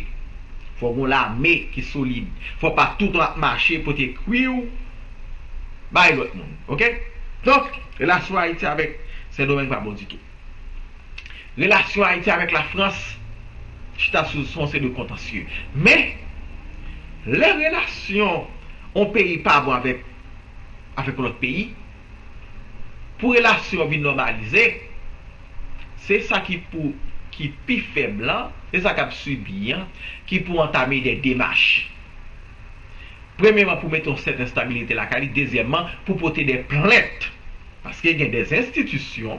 Fò gon lame ki solid. Fò pa toutan ap mache pote kwi w bay lòt moun. Oke? Donk, relasyon Ayiti avèk Sendomeng pa bon ditou. Relasyon Ayiti avèk Lafrans chita sou, sou yon seri de kontansye. Men, lè relasyon yon peyi pa bon avèk, avèk yon lòt peyi, pou relasyon vin nòmalize, se sa ki pou, ki pi fèb lan, se sa k ap sibi an, ki pou antame de demach. Premyèman, pou mete yon sèten stabilite lakay li. Dezyèmman, pou pote de plent. Paske gen de enstitisyon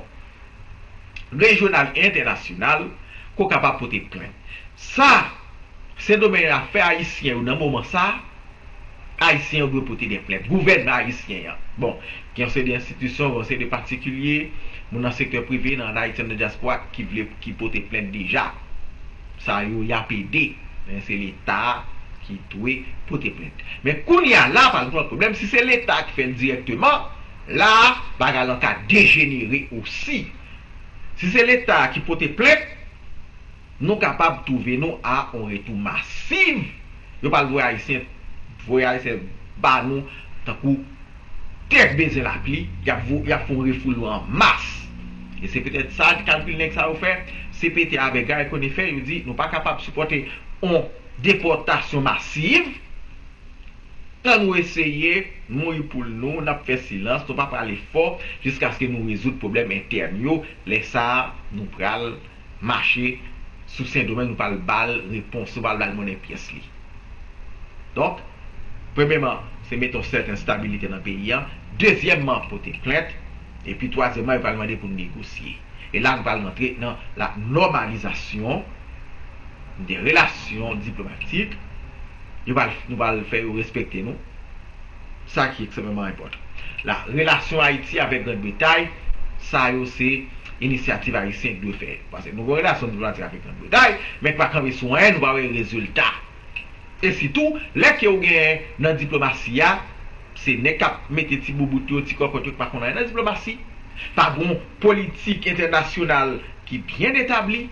rejyonal e entènasyonal ke w kapab pote plent. Sa, Sendomeng ap fè Ayisyen yo nan moman sa, Ayisyen yo dwe pote de plent. Gouvènman ayisyen an. Bon, gen yon seri de enstitisyon, gen yon seri de patikilye, moun nan sektè prive, nan Ayiti, nan dyaspora, ki vle, ki pote plent deja. Sa yo, y ap ede. Men se Leta ki dwe pote plent. Men kounye a la, pa gen pwoblèm, si se Leta ki fè l dirèkteman, la, bagay lan ka dejenere osi. Si se Leta ki pote plent, nou kapab twouve nou a yon retou masiv. Yo pral voye Ayisyen, voye Ayisyen ba nou tankou tèt bezwen lapli, y ap vo-, y ap fè yon refoulman an mas. E se petèt sa, kalkil nèg sa yo fè, C P T avèk Guy Conille fè, yo di, nou pa kapab sipòte yon depòtasyon masiv, tan nou eseye mouri poul nou, n ap fè silans, nou pa prale fò jiskaske nou rezoud pwoblèm entèn yo. Lè sa a, nou pral mache sou Sendomeng, nou pral ba l repons, nou pral ba l monnen pyès li. Donk, premyèman, se mete yon sèten stabilite nan peyi a. Dezyèmman, pote plent. Epi twazyèmman, yo pral mande pou n negosye. E la, nou pral rantre nan la nòmalizasyon de relasyon diplomatik. Yo pral, nou pral fè yo respekte nou. Sa ki ekstrèmeman enpòtan. La relasyon Ayiti avèk Grann Bretay, sa yo se inisyativ ayisyen ki dwe fè. Paske nou gen relasyon diplomatik avèk Grann Bretay, men ki pa kanpe sou anyen, nou pa wè rezilta. E sitou, lè ke ou genyen nan diplomasi a, se nèg k ap mete ti boubout yo, ti kòkòt yo ki pa konn anyen nan diplomasi. Pa gon politik entènasyonal ki byen etabli.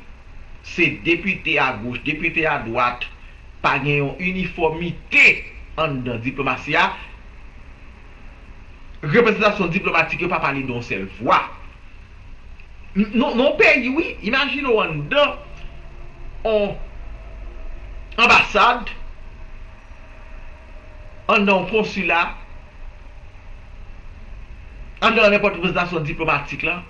Se depite agoch, depite adwat, pa gen yon inifòmite anndan diplomasi a. Reprezantasyon diplomatik yo pa pale de yon sèl vwa. N-, nou, nou peyi, wi, imajine w anndan yon anbasad, anndan yon konsila, anndan nenpòt reprezantasyon diplomatik lan,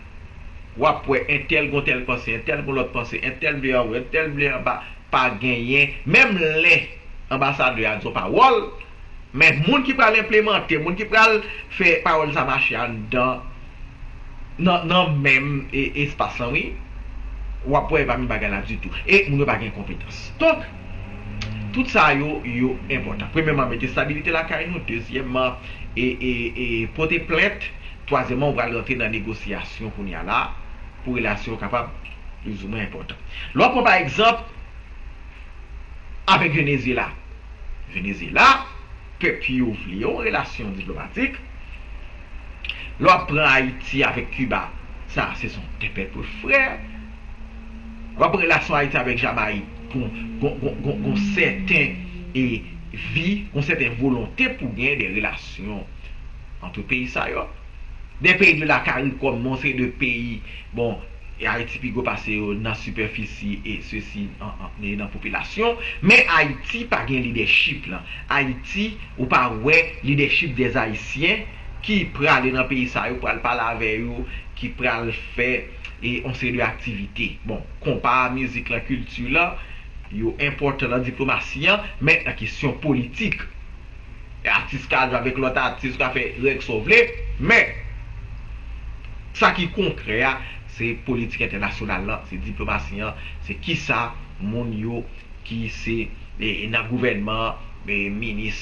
w ap wè entèl gon tèl panse, entèl gon lòt panse, entèl vle anwo, entèl vle anba, pa genyen. Menm lè anbasadè a di yon pawòl, men moun ki pral enplimante, moun ki pral fè pawòl sa mache anndan, nan, nan menm e, espas lan, wi, w ap wè pa menm bagay la ditou. E moun yo pa gen konpetans. Donk, tout sa yo, yo enpòtan. Premyèman, mete stabilite lakay nou. Dezyèmman, e, e, e, pote plent. Twazyèmman, ou pral rantre nan negosyasyon kounye a la pou relasyon yo kapab plizoumwen enpòtan. Lè w pran, pa egzanp, avèk Venezyela. Venezyela, pèp yo vle yon relasyon diplomatik. Lè w ap pran Ayiti avèk Kiba, sa se son de pèp frè. W ap pran relasyon Ayiti avèk Jamayik, gon, gon, gon, gon, gon sèten e vi, gon sèten volonte pou gen de relasyon ant peyi sa yo. De peyi de la CARICOM, yon seri de peyi, bon, e Ayiti pi gwo pase yo nan sipèfisi e sesi an, an, e nan popilasyon, men Ayiti pa gen lidèchip lan. Ayiti, ou pa wè lidèchip dè Ayisyen ki prale nan peyi sa yo, pral pale avè yo, ki pral fè e yon seri de aktivite. Bon, konpa, mizik lan, kilti lan, yo enpòtan nan diplomasi an, men nan kesyon politik. Atis ka jwe avèk lòt atis, ou ka fè règ sa w vle, men sa ki konkrè a, se politik entènasyonal lan, se diplomasi an, se kisa moun yo ki se e, nan gouvènman an, e, minis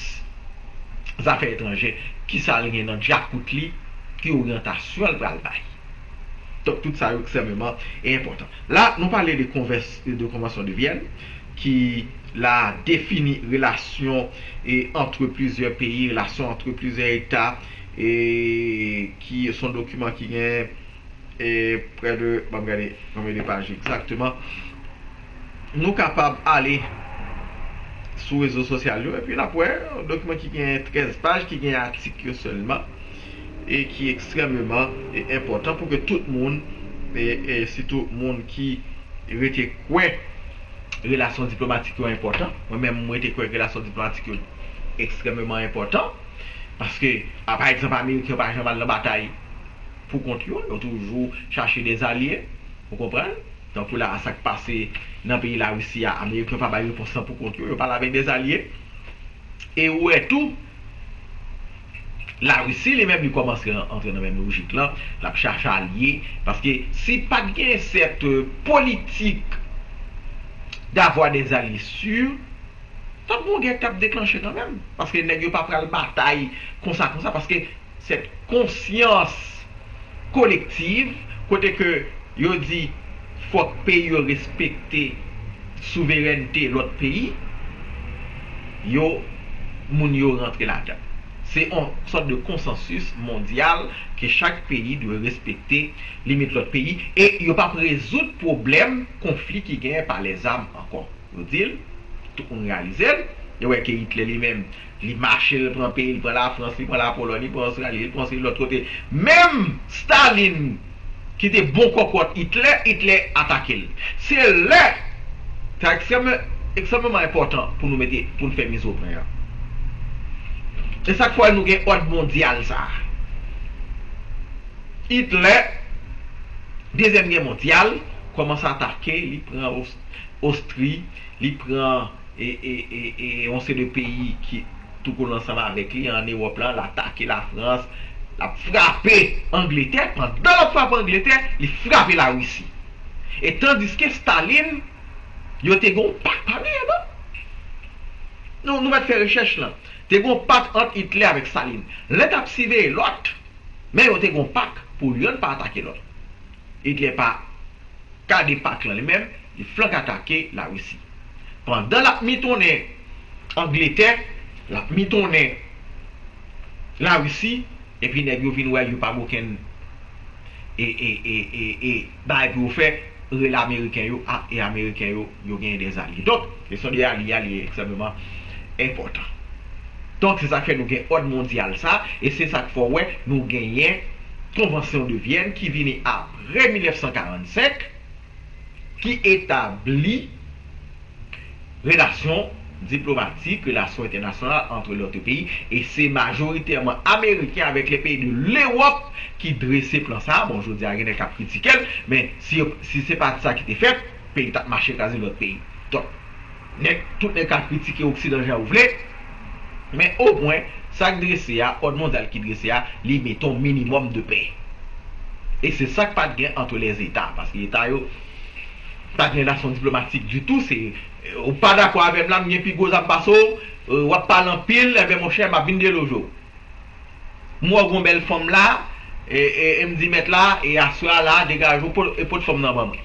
zafè etranjè, kisa l gen nan djakout li, ki oryantasyon l pral bay. Donk, tout sa yo ekstrèmeman enpòtan. La, nou pale de konvès, de Konvansyon de Vyèn, ki la defini relasyon e, ant plizyè peyi, relasyon ant plizyè eta, e ki se yon dokiman ki gen e, prè de, ban m gade konbyen de paj egzakteman. Nou kapab ale sou rezo sosyal yo, epi n ap wè yon dokiman ki gen trèz paj, ki gen atik yo sèlman, e ki ekstrèmeman e, enpòtan pou ke tout moun, e, e sitou moun ki rete kwè relasyon diplomatik yo enpòtan. Mwen menm, mwen rete kwè relasyon diplomatik yo ekstrèmeman enpòtan. Paske, a, pa egzanp, Ameriken yo pa janm al nan batay pou kont yo, yo toujou chache dèzalye, ou konprann? Tankou la, sa k pase nan peyi Larisi a, Ameriken yo pa bay repons lan pou kont yo, yo pale avèk dèzalye. E ou wè tou, Larisi li menm li kòmanse an- antre nan menm lojik lan, l ap chache alye, paske si pa t gen sèt politik d'avoir des alliés sûrs, t ap gen yon gè k t ap deklanche kanmenm, paske nèg yo pa pral batay konsa konsa, paske sèt konsyans kolektiv, kote ke yo di fòk peyi yo respekte souverènte lòt peyi, yo, moun yo rantre ladan. Se yon sòt de konsansis mondyal ke chak peyi dwe respekte limit lòt peyi, e yo p ap rezoud pwoblèm konfli ki genyen pa lèzam ankò. Yo di l, tout moun reyalize l. Yo wè ke Hitler li menm, li mache, l pran peyi, l pran Lafrans, li pran Lapolòn, li pran Ostrali, li pran se lòt kote. Menm Stalin, ki te bon kòkòt Hitler, Hitler atake l. Se lè, sa ekstrèm, ekstrèmeman enpòtan pou nou mete, pou nou fè miz o pwen an. E sa k fè nou gen òd mondyal sa a. Hitler, Dezyèm Gè mondyal, kòmanse atake, li pran Os- Ostri, li pran e, e, e, e, yon seri de peyi ki tou kole ansanm avèk li ann Ewòp la, l atake Lafrans, l ap frape Angletè. Pandan l ap frape Angletè, li frape Larisi. E tandiske Stalin, yo te gen yon pak, pa bliye non. Nou, nou mèt fè rechèch lan. Te gen yon pak ant Hitler avèk Stalin. Len t ap siveye lòt, men yo te gen yon pak pou youn pa atake lòt. Hitler pa kade pak lan li menm, li flank atake Larisi. Pandan l ap mitonnen Angletè, l ap mitonnen Larisi, epi nèg yo vin wè yo pa gen okenn e, e, e, e, e bagay pou yo fè, rele Ameriken yo, a, e Ameriken yo, yo genyen dèzalye. Donk, kesyon de alye a, li ekstrèmeman enpòtan. Donk, se sa k fè nou gen òd mondyal sa, e se sa k fè w wè nou genyen Konvansyon de Vyèn ki vini apre mil nèf san karannsenk, ki etabli relasyon diplomatik, relasyon entènasyonal ant lòt peyi, e se majoritèman Ameriken avèk lè peyi de Lewòp ki drese plan sa a. Bon, jodi a, gen nèg k ap kritike l, men si, si se pa t sa ki te fèt, peyi t ap mache kraze lòt peyi. Donk, nèg, tout nèg ka kritike Oksidan jan yo vle, men omwen, sa k drese a, òd mondyal ki drese a, li mete yon minimòm de pè. E se sa k pa t gen ant lèzeta, paske eta yo pa t gen relasyon diplomatik ditou, se, ou pa dakò avè m la, m gen pi gwo zam pase w, w ap pale anpil, enben monchè, m ap vin deloje w. M wè w gon bèl fanm la, e, e, e m di mèt la, e aswè a la, degaje w, pot, e pot fanm nan ban mwen.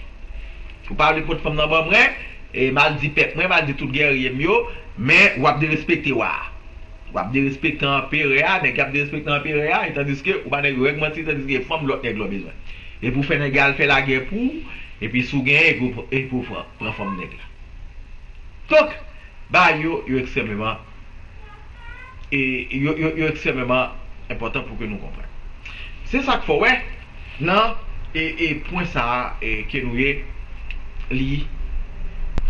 Ou pa vle pot fanm nan ban mwen, e m al di pèp mwen, m al di tout gèrye m yo, men w ap derespekte wa a. W ap derespekte anperè a, nèg y ap derespekte anperè a, e tandiske ou pa nèg yo règ manti, tandiske fanm lòt nèg la w bezwen. Epi w fè nèg la al fè lagè pou ou, epi si w genyen, epi w, epi w pran, pran fanm nèg la. Donk, bagay yo, yo ekstrèmeman e yo, yo, yo ekstrèmeman enpòtan pou ke nou konprann. Se sa k fè w wè nan e, e pwen sa a e, ke nou ye, li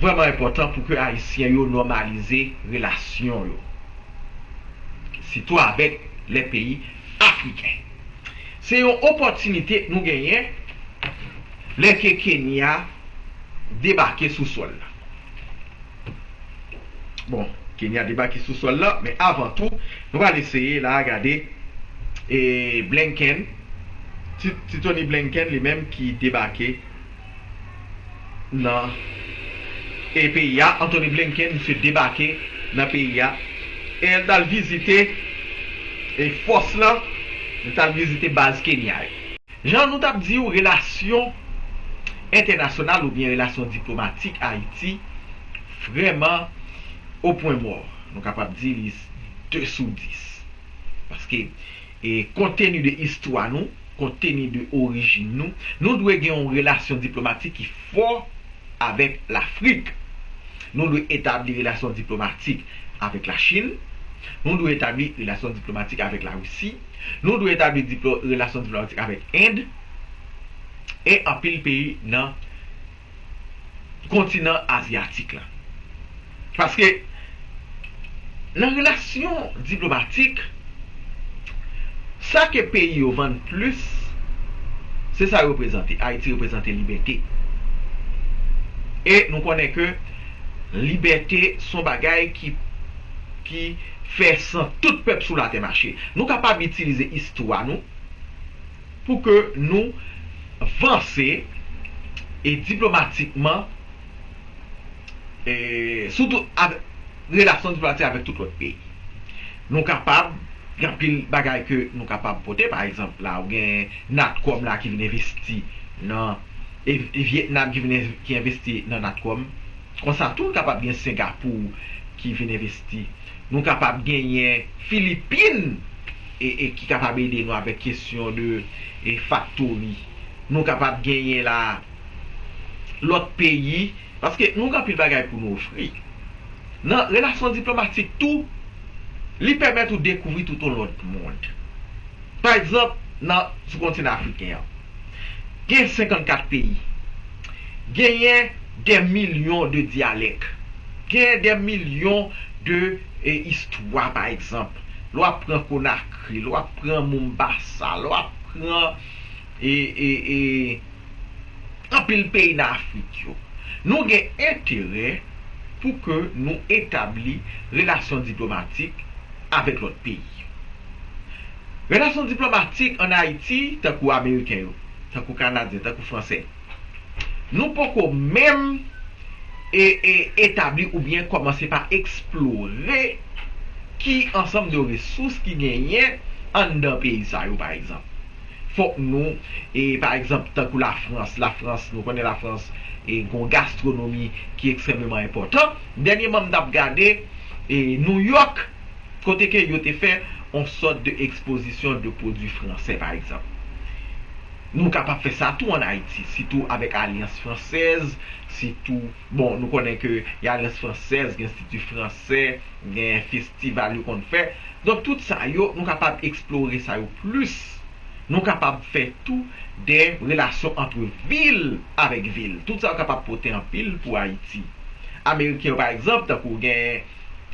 vrèman enpòtan pou ke Ayisyen yo nòmalize relasyon yo, sitou avèk lè peyi afriken. Se yon opòtinite nou genyen lè ke Kenya debake sou sòl la. Bon, Kenya debake sou sòl la, men avan tou, nou pral eseye la gade e Blinken, Ti- Tony Blinken li menm ki debake nan e peyi a. Anthony Blinken, misye debake nan peyi a e l t al vizite e fòs lan, li t al vizite baz Kenya yo. Jan nou t ap di w, relasyon entènasyonal oubyen relasyon diplomatik Ayiti vrèman o pwen mò. Nou kapab di li de sou dis. Paske, e, kont teni de istwa nou, kont teni de orijin nou, nou dwe gen yon relasyon diplomatik ki fò avèk Lafrik. Nou dwe etabli relasyon diplomatik avèk Lachin. Nou dwe etabli relasyon diplomatik avèk Larisi. Nou dwe etabli diplo- relasyon diplomatik avèk End e anpil peyi nan kontinan azyatik la. Paske nan relasyon diplomatik, sa ke peyi yo vann plis, se sa yo reprezante. Ayiti reprezante libète. E nou konnen ke libète se yon bagay ki, ki fè san tout pèp sou latè mache. Nou kapab itilize istwa nou pou ke nou vanse e diplomatikman, e sitou avèk relasyon diplomatik avèk tout lòt peyi. Nou kapab gen anpil bagay ke nou kapab pote. Pa egzanp, la ou gen Natcom la ki vin envesti nan e, e Vietnam ki vin env- ki envesti nan Natcom. Konsa tou, nou kapab gen Sengapou ki vin envesti. Nou kapab genyen Filipin e, e ki kapab ede nou avèk kesyon de e, faktori. Nou kapab genyen la lòt peyi, paske nou gen anpil bagay pou nou ofri. Nan relasyon diplomatik tou, li pèmèt ou dekouvri tout yon lòt mond. Pa egzanp, nan sou kontinan afriken an, gen senkannkat peyi, genyen dè milyon de dyalèk, genyen dè milyon de e, istwa, pa egzanp. Lè w ap pran Konakri, lè w ap pran Mombasa, lè w ap pran e, e, e, anpil peyi nan Afrik yo. Nou gen enterè pou ke nou etabli relasyon diplomatik avèk lòt peyi. Relasyon diplomatik ann Ayiti, tankou Ameriken yo, tankou Kanadyen, tankou Fransè, nou poko menm e, e, etabli oubyen kòmanse pa eksplore ki ansanm de resous ki genyen anndan peyi sa yo, pa egzanp. Fòk nou, e, pa egzanp, tankou Lafrans, Lafrans, nou konnen Lafrans e, gon gastwonomi ki ekstrèmeman enpòtan. Dènyèman, m t ap gade e, Nouyòk, kote ke yo te fè on sòt de ekspozisyon de pwodui fransè, pa egzanp. Nou kapab fè sa tou ann Ayiti, sitou avèk Alyans Fransèz, sitou, bon, nou konnen ke gen Alyans Fransèz, gen Enstiti Fransè, gen festival yo konn fè. Donk, tout sa yo, nou kapab eksplore sa yo plis. Nou kapab fè tou de relasyon ant vil avèk vil. Tout sa yo kapab pote anpil pou Ayiti. Ameriken yo, pa egzanp, tankou gen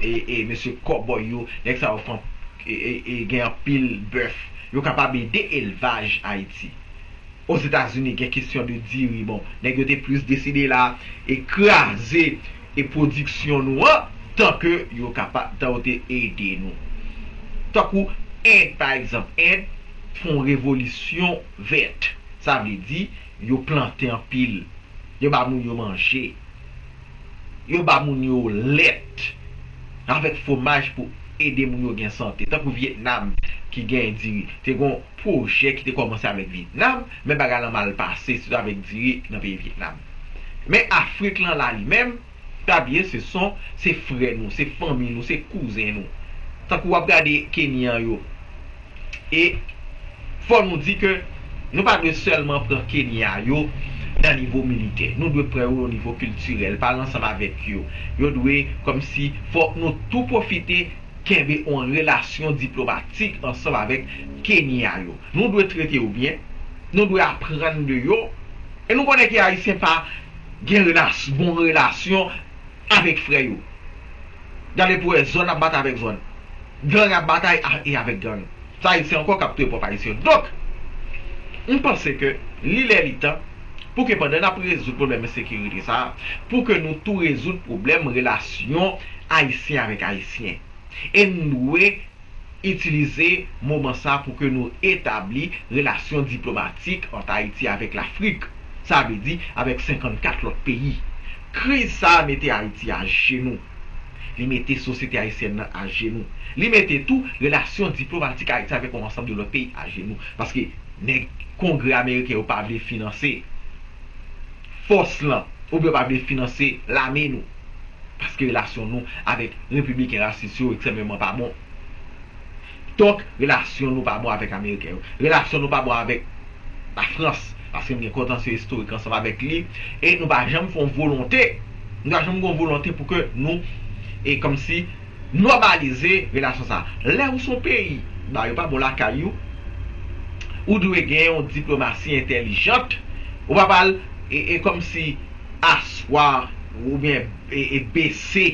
e, e, mesye kòbòy yo, nèg sa yo fè e, e, e, gen anpil bèf. Yo kapab ede elvaj Ayiti. Ozetazini, gen kesyon de diri. Bon, nèg yo te plis deside la e kraze e pwodiksyon nou an, tan ke yo kapab, tan yo te ede nou. Tankou End, pa egzanp, End fè yon revolisyon vèt. Sa vle di, yo plante anpil. Yo ba moun yo manje. Yo ba moun yo lèt avèk fwomaj pou ede moun yo gen sante. Tankou Vyetnam ki gen diri. Te gon pwojè ki te kòmanse avèk Vyetnam, men bagay lan mal pase, sitou avèk diri nan peyi Vyetnam. Men Afrik lan la li menm, pa bliye se son, se frè nou, se fanmi nou, se kouzen nou. Tankou w ap gade Kenyan yo, e fò nou di ke nou pa dwe sèlman pran Kenya yo nan nivo militè. Nou dwe pran yo nan nivo kiltirèl, pale ansanm avèk yo. Yo dwe, kòmsi, fòk nou tou pwofite kenbe yon relasyon diplomatik ansanm avèk Kenya yo. Nou dwe trete yo byen, nou dwe aprann de yo, e nou konnen ke Ayisyen pa gen relas- bon relasyon avèk frè yo. Gade pou wè zòn ap batay avèk zòn. Gang ap batay a- e avèk gang. Sa Ayisyen ankò k ap touye pwòp Ayisyen yo. Donk, m panse ke li lè li tan Pou ke pandan n ap rezoud pwoblèm ensekirite sa a, pou ke nou tou rezoud pwoblèm relasyon Ayisyen avèk Ayisyen. E n dwe itilize moman sa pou ke nou etabli relasyon diplomatik ant Ayiti avèk Lafrik, sa vle di avèk senkannkat lòt peyi. Kriz sa a mete Ayiti ajenou. Li mete sosyete ayisyèn nan ajenou. Li mete tou relasyon diplomatik Ayiti avèk yon ansanm de lòt peyi ajenou. Paske nèg Kongrè ameriken yo pa vle finanse fòs lan, oubyen yo pa vle finanse lame nou. Paske relasyon nou avèk repibliken rasis yo ekstrèmeman pa bon. Donk, relasyon nou pa bon avèk Ameriken yo. Relasyon nou pa bon avèk Lafrans. Paske nou gen kontansye istorik ansanm avèk li. E nou pa janm fè yon volonte. Nou pa janm gen yon volonte pou ke nou, e kòmsi, nòmalize relasyon sa. Lè ou se yon peyi, ba yo pa bon lakay ou, ou dwe gen yon diplomasi entèlijant. Ou pa pral, e, e kòmsi aswa oubyen, e, e bese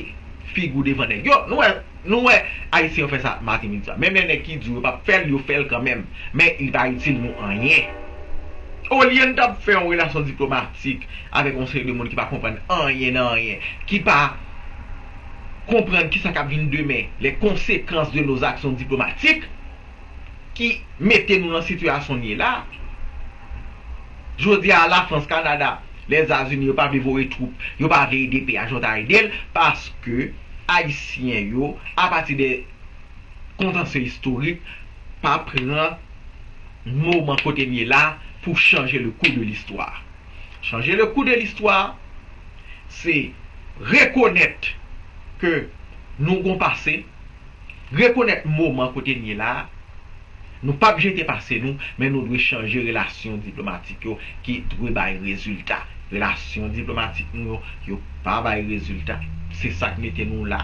figi w devan nèg yo. Nou wè, nou wè Ayisyen yo fè sa maten, midi, swa. Menm lè nèg ki di w yo p ap fè l, yo fè l kanmenm. Men li pa itil nou anyen. Olye n t ap fè yon relasyon diplomatik avèk yon seri de moun ki pa konprann anyen nan anyen, ki pa konprann kisa k ap vin demen, les conséquences de nos actions diplomatiques, ki mete nou nan sitiyasyon n ye la. Jodi a, Lafrans, Kanada, Lèzazini, yo pa vle voye twoup, yo pa vle ede P H, yo ta ede l, paske Ayisyen yo, apati de kontansye istorik, pa pran moman kote n ye la pou chanje le cours de l'histoire. Chanje le cours de l'histoire, se rekonèt ke nou gon pase, rekonèt moman kote n ye la a. Nou p ap jete pase nou, men nou dwe chanje relasyon diplomatik yo ki dwe bay rezilta. Relasyon diplomatik nou yo, yo pa bay rezilta. Se sa k mete nou la.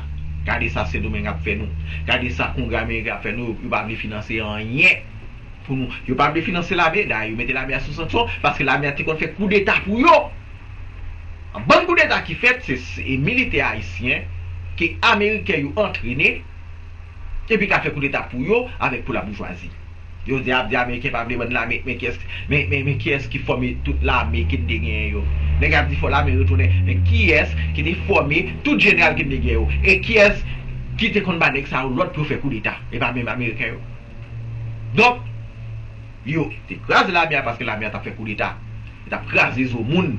Gade sa Sendomeng ap fè nou. Gade sa Kongrè Ameriken ap fè nou. Yo, yo pa vle finanse anyen pou nou. Yo pa vle finanse lame. Dayè, yo mete lame a sou sanksyon paske lame a te konn fè koudeta pou yo. Bann koudeta ki fèt, se, se militè ayisyen ke ameriken yo antrene epi k ap fè koudeta pou yo avèk pou laboujwazi. Yo di, ap di ameriken pa vle bann lame, men kiyès, men, men, men kiyès ki fòme tout lame ke n te genyen yo? Nèg ap di fò lame retounen, men kiyès ki te fòme tout jeneral ke n te genyen yo? E kiyès ki te konn ba nèg sa yo lòd pou yo fè koudeta? E pa menm ameriken yo. Donk, yo te kraze lame a paske lame a t ap fè koudeta. Li t ap kraze zo moun.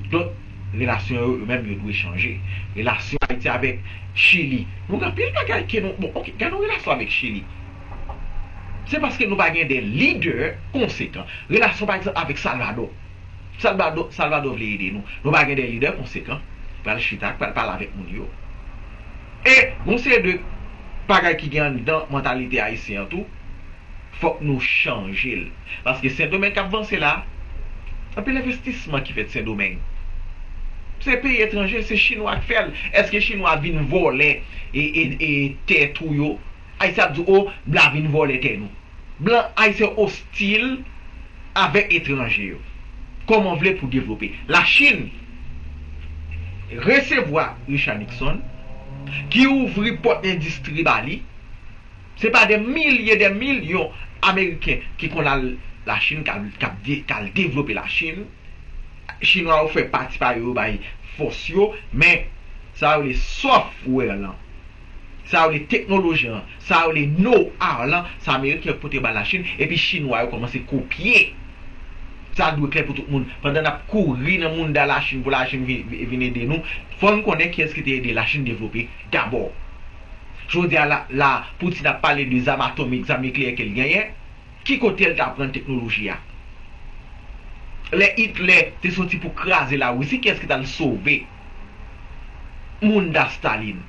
Donk, relasyon yo, yo menm, yo dwe chanje. Relasyon Ayiti avèk Chili. Nou gen anpil bagay ke nou, bon, oke, gade nou relasyon avèk Chili. Se paske nou pa gen de lidè konsekan. Relasyon, pa egzanp, avèk Salvadò. Salvadò, Salvadò vle ede nou. Nou pa gen de lidè konsekan. Pral chita, pral pale avèk moun yo. E, gon seri de bagay ki gen anndan mantalite ayisyen an tou, fòk nou chanje l. Paske Sendomeng k ap vanse la, anpil envestisman ki fèt Sendomeng. Se peyi etranje, se chinwa k fè l. Èske chinwa vin vòlè e, e, e tè tou yo? Ayisyen ap di, o, blan vin vòlè tè nou. Blan ayisyen ostil avèk etranje yo. Kòman w vle pou devlope? Lachin resevwa Richard Nixon, ki ouvri pòt endistri ba li. Se pa de milye, de milyon Ameriken ki konn al Lachin, k al, k ap de-, k al devlope Lachin. Chinwa yo fè pati pa yo, yo bay fòs yo, men sa yo rele software lan, sa yo rele teknoloji an, sa yo rele know-how lan, se Ameriken yo pote ba Lachin, epi Chinwa yo kòmanse kopye. Sa dwe klè pou tout moun. Pandan n ap kouri nan mounda Lachin pou Lachin vin, vin ede nou, fò n konnen kiyès ki te ede Lachin devlope dabò. Jodi a la, la, Putin ap pale de zam atomik, zam nikleyè ke l genyen. Ki kote l t aprann teknoloji a? Lè Hitler te soti pou kraze Larisi, kiyès ki t al sove mounda Stalin?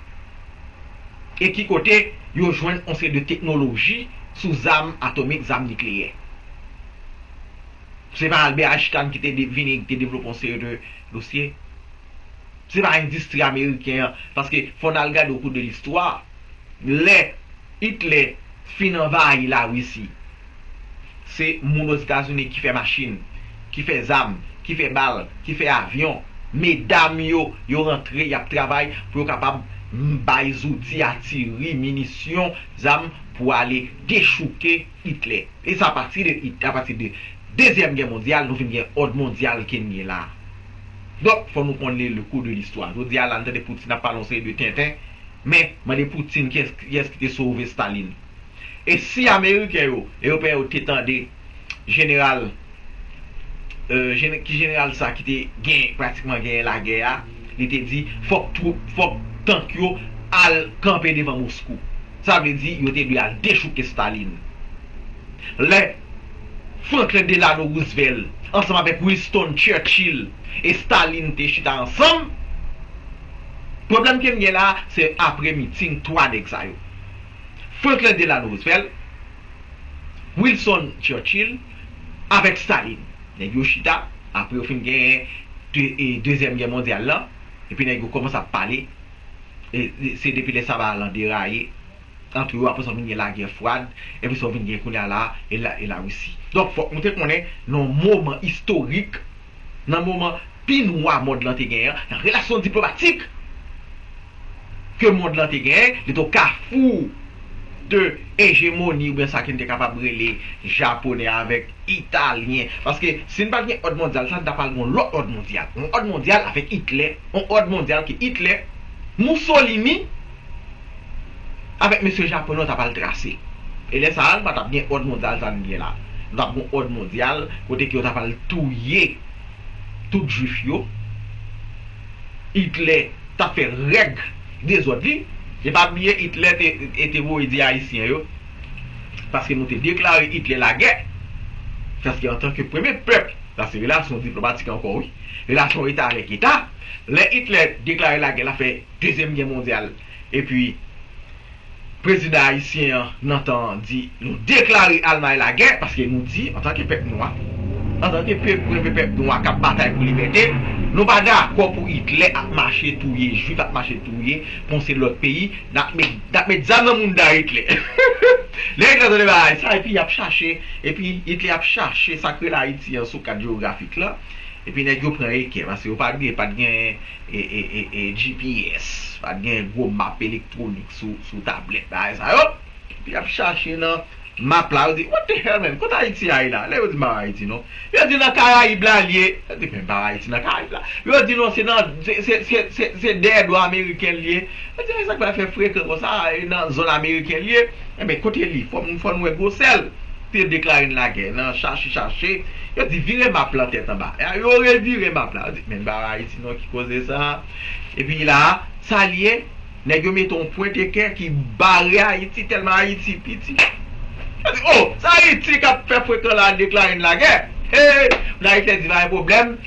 E ki kote yo jwenn yon seri de teknoloji sou zam atomik, zam nikleyè? Se pa Albert Einstein ki te de-, vini, ki te devlope yon seri de dosye? Se pa endistri ameriken an, paske fò n al gade au cours de l'histoire. Lè Hitler fin anvayi Larisi, se moun Ozetazini ki fè machin, ki fè zam, ki fè bal, ki fè avyon. Medam yo, yo rantre, y ap travay pou yo kapab m-, bay zouti, atiri, minisyon, zam pou ale dechouke Hitler. E sa apati de Hit-, apati de Dezyèm Gè Mondyal, nou vin gen òd mondyal ke n gen la. Donk, fò nou konnen le kou de listwa. Jodi a la, n tande Putin ap pale yon seri de tenten, men mande Putin kiyès, kiyès ki te sove Stalin. E si Ameriken yo, Ewopeyen yo te tande jeneral, euh, jene- ki jeneral sa ki te gen, pratikman genyen lagè a, li te di, fòk twoup, fòk tank yo al kanpe devan Moskou. Sa vle di, yo te dwe al dechouke Stalin. Lè Franklin Delano Roosevelt ansanm avèk Winston Churchill e Stalin te chita ansanm, pwoblèm ke n gen la, se apre miting twa nèg sa yo. Franklin Delano Roosevelt, Winston Churchill avèk Stalin. Nèg yo chita, apre yo fin genyen de, e, Dezyèm Gè Mondyal la, epi nèg yo kòmanse ap pale. E, e, se depi lè sa bagay lan deraye ant yo, apre sa w vin gen lagè fwad, epi sa w vin gen kounye a la, e la, e Larisi. Donk, fòk nou te konnen, nan yon moman istorik, nan moman pi nwa mond lan te genyen an, nan relasyon diplomatik ke mond lan te genyen, li te yon kafou de ejemoni, oubyen sa ke n te kapab rele japonè avèk italyen. Paske si n pa t gen òd mondyal sa, n ta pral gen yon lòt òd mondyal. Yon òd mondyal avèk Itlè, yon òd mondyal ke Itlè, Mussolini, avèk mesye japonè yo ta pral trase. E lè sa a, nou pa t ap gen òd mondyal sa n gen la. Nou t ap gen yon òd mondyal kote ke yo ta pral touye tout jwif yo. Itlè t ap fè règ dezòd li. E pa bliye, Itlè te, e te voye di Ayisyen yo, paske nou te deklare Itlè lagè. Paske antanke premye pèp, sa se relasyon diplomatik ankò, wi. Relasyon eta avèk eta. Lè Itlè deklare lagè, l ap fè Dezyèm Gè Mondyal. Epi, prezidan ayisyen an, nan tan an, di, nou deklare Almay lagè, paske nou di, antanke pèp nwa, antanke pèp, premye pèp nwa k ap batay pou libète, nou pa dakò pou Itlè ap mache touye jwif, ap mache touye, pran yon seri lòt peyi, n ap met, n ap met zam nan mouda Itlè. Lè Itlè tande bagay sa, epi y ap chache, epi Itlè ap chache sa k rele Ayiti an sou kat jewografik la, epi nèg yo pran ekè, paske yo pa gen, pa t gen e, e, e, e, G P S, pa t gen gwo map elektwonik sou, sou tablèt, bagay sa yo. Epi y ap chache nan map la, yo di, "What the hell, man? Kot Ayiti a ye la?" Lè yo di m pa wè Ayiti, non. Yo di nan Karayib la l ye. Yo di, "Men pa wè Ayiti nan Karayib la." Yo di, "Non, se nan, se, se, se, se, se dèyè dlo ameriken l ye." Yo di, "Men sa k pral fè frekan konsa, e nan zòn ameriken l ye?" Enben, kote li? Fò m, fò n wè gwosè l. Te deklare n lagè, nan chache, chache. Yo di, "Vire map lan tèt anba." E yo revire map la. Yo di, "Men pa wè Ayiti, non, ki koze sa?" Epi la, sa l ye, nèg yo mete yon pwent ekè ki bare Ayiti, tèlman Ayiti piti. Yo di, "Oh, sa Ayiti k ap fè frekan la deklare n lagè?" Hey, moun Ayiti di, "Pa gen pwoblèm."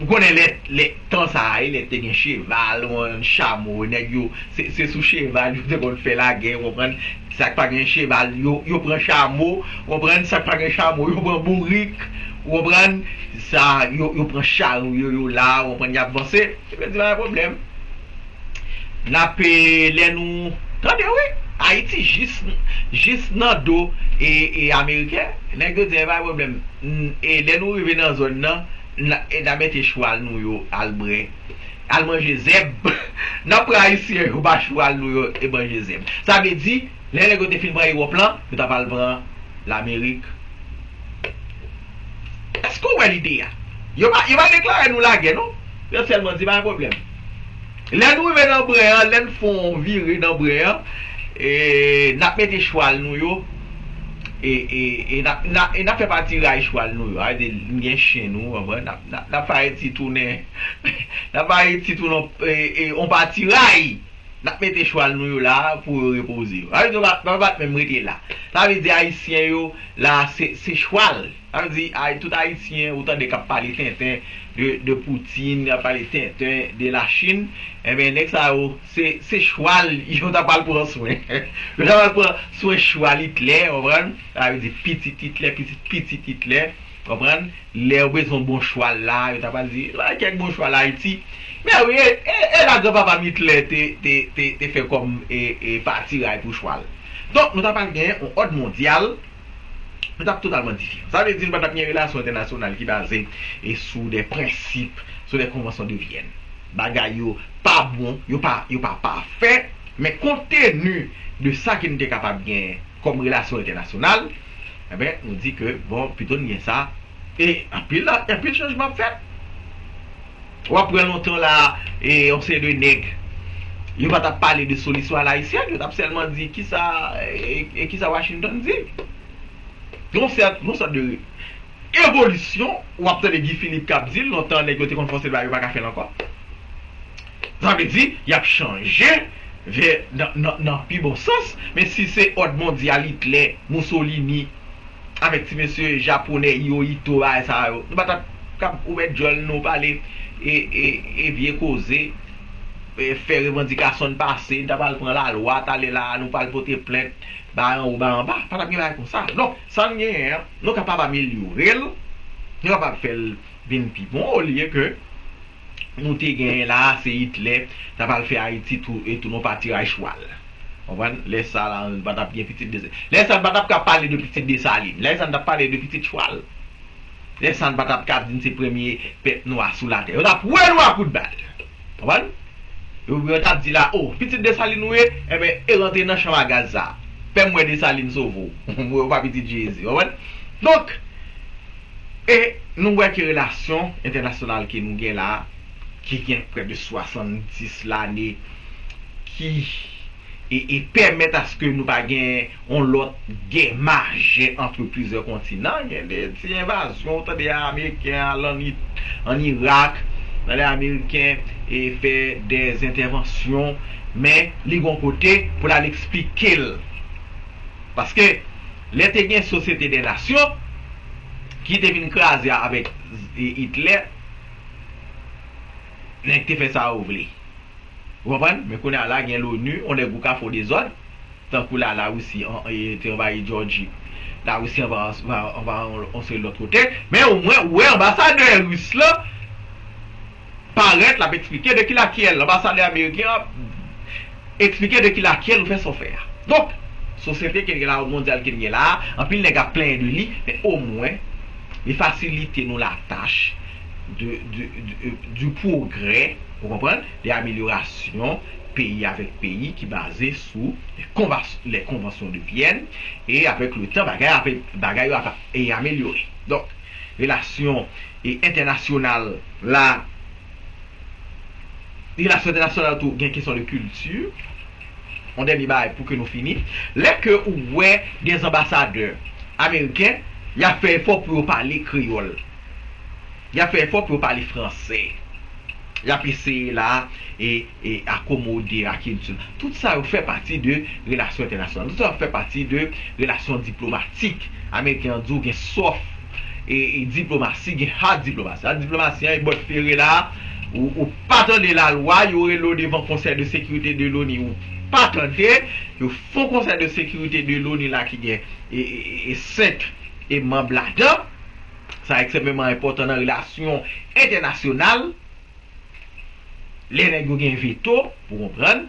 Ou konnen lè, lè tan sa a, lè te gen cheval, yon chamo, nèg yo, se, se sou cheval yo te konn fè lagè, ou konprann? Sa k pa gen cheval, yo, yo pran chamo, ou konprann? Sa k pa gen chamo, yo pran bourik, ou konprann? Sa, yo, yo pran charyo, yo la, ou konprann? Y ap vanse. Ebyen, di pa gen pwoblèm. N ap, e, lè nou, tande, wi, Ayiti jis, jis nan do, e, e, ameriken. Nèg yo di, "E pa gen pwoblèm." N, e lè nou rive nan zòn nan, n a, e n a mete chwal nou yo al brè, al manje zèb. N ap pran Ayisyen yo ba chwal nou yo e manje zèb. Sa vle di, lè nèg yo te fin pran Ewòp lan, yo ta pral pran Lamerik. Èske w wè lide a? Yo pa, yo pa deklare nou lagè, non. Yo sèlman di, "Pa gen pwoblèm." Lè nou rive nan brè an, lè n fè yon vire nan brè an, e, n ap mete chwal nou yo, e, e, e n ap, n ap, e n ap fè patiray chwal nou yo. Sa vle di, n gen chen nou, w konprann? N ap, n ap, n ap fè ti tounen, n ap fè ti tounen, e, e, yon patiray. N ap mete chwal nou yo la pou yo repoze yo. Sa vle di, yo pa, yo pa t menm rete la. Sa vle di, Ayisyen yo la, se, se chwal. Sa vle di, ay, tout Ayisyen, ou tande k ap pale tenten de, de Poutine, k ap pale tenten de Lachin, enben, nèg sa yo, se, se chwal yo ta pral pran swen. Yo ta pral pran swen chwal Itlè, w konprann? Sa vle di, pitit Itlè, pitit pitit Itlè, w konprann? Lè yo bezwen yon bon chwal la, yo ta pral di, "Ba kèk bon chwal Ayiti." Men wi, e, e, e la granpapa m Itlè te, te, te, te fè kòm, e, e, patiray pou chwal. Donk, nou ta pral genyen yon òd mondyal, nou t ap totalman diferan. Sa vle di, nou pa t ap gen relasyon entènasyonal ki baze, e, sou de prensip, sou de konvansyon de Vyèn. Bagay yo pa bon, yo pa, yo pa pafè, men kontteni de sa ke nou te kapab genyen kòm relasyon entènasyonal, Enben, nou di ke, bon, pito n gen sa. E anpil, anpil chanjman ap fèt. W ap wè lontan la, e yon seri de nèg, yo pa t ap pale de solisyon a la ayisyèn, yo t ap sèlman di kisa, e, e kisa Washington di. Yon sèt, yon sòt de evolisyon, w ap tande Guy Philippe k ap di l, lontan nèg yo te konn fòse l ba yo pa ka fè l ankò. Sa vle di, y ap chanje vè, nan, nan, nan pi bon sans, men si se òd mondyal Hitler, Mussolini, avèk ti mesye japonè Hirohito, bagay sa yo, nou pa t ap kab ouvè djòl nou pale e, e, e vye koze, e fè revandikasyon n pase, n ta pral pran lalwa, talè la a, nou pral pote plent, bay anwo, bay anba, pa t ap gen bagay konsa. Donk, sa n genyen an, nou kapab amelyore l, nou kapab fè l vin pi bon, olye ke nou te genyen la a, se Hitler, ta pral fè Ayiti tou, e tou nou pa tiray chwal. Konprann? Lè sa la, nou pa t ap gen pitit de, lè sa, nou pa t ap ka pale de pitit Desalin. Lè sa, nou t ap pale de pitit chwal. Lè sa, nou pa t ap ka di n se premye pèp nwa sou latè. Yo t ap wè nou a kout bal. Konprann? Yo, yo t ap di la, o, pitit Desalin ou ye, enben, e rantre nan chanm a gaz sa. Fè m wè Desalin sove w. Mwen, ou pa pitit Jezi. Konprann? Donk, e nou wè ke relasyon entènasyonal ke nou gen la, ki gen près de swasanndis lane, ki e, e pèmèt aske nou pa gen yon lòt gè majè ant plizyè kontinan. Gen de ti envazyon, ou tande Ameriken al ann It-, ann Irak, tande Ameriken e fè de entèvansyon, men li gon kote pou l al eksplike l. Paske lè te gen Sosyete dè Nasyon ki te vin kraze avèk Hitler, nèg te fè sa yo vle. Ou konprann? Men kounye a la, gen l'ONU, on nèg ou ka fè w dezòd. Tankou la, Larisi an, e, te anvayi Jòji. Larisi anvayi, anvayi, anvayi on, on seri lòt kote. Men omwen, ou wè anbasadè ris lan parèt, l ap eksplike de ki lakyèl. Anbasadè ameriken an ap eksplike de ki lakyèl ou fè sa w fè a. Donk, sosyete ke n gen la, mondyal ke n gen la, anpil nèg ap plenyen de li, men omwen, li fasilite nou latach de, de, de, du progrès, ou konprann, de amelyorasyon peyi avèk peyi ki baze sou les convas-, les conventions de Vienne, e avèk le tan, bagay avèk, bagay yo ap, e amelyore. Donk, relasyon, e entènasyonal la, relasyon entènasyonal tou gen kesyon de kilti. On dènye bagay pou ke nou fini. Lè ke ou wè gen anbasadè ameriken, y ap fè efò pou yo pale kreyòl. Y ap fè efò pou yo pale fransè. Y ap eseye la, e, e akomode a kilti. Tout sa yo fè pati de relasyon entènasyonal. Tout sa yo fè pati de relasyon diplomatik. Ameriken an di w gen soft, e, e diplomasi, gen hard diplomasi. Hard diplomasi an, e bòt fere la, ou, ou pa tande lalwa, yo rele w devan Konsèy de Sekirite de l'ONU, ou pa tande, yo fè yon Konsèy de Sekirite de l'ONU la ki gen, e, e, e, e senk, e manm ladan. Sa ekstrèmeman enpòtan nan relasyon entènasyonal. Lè nèg yo gen veto, ou konprann,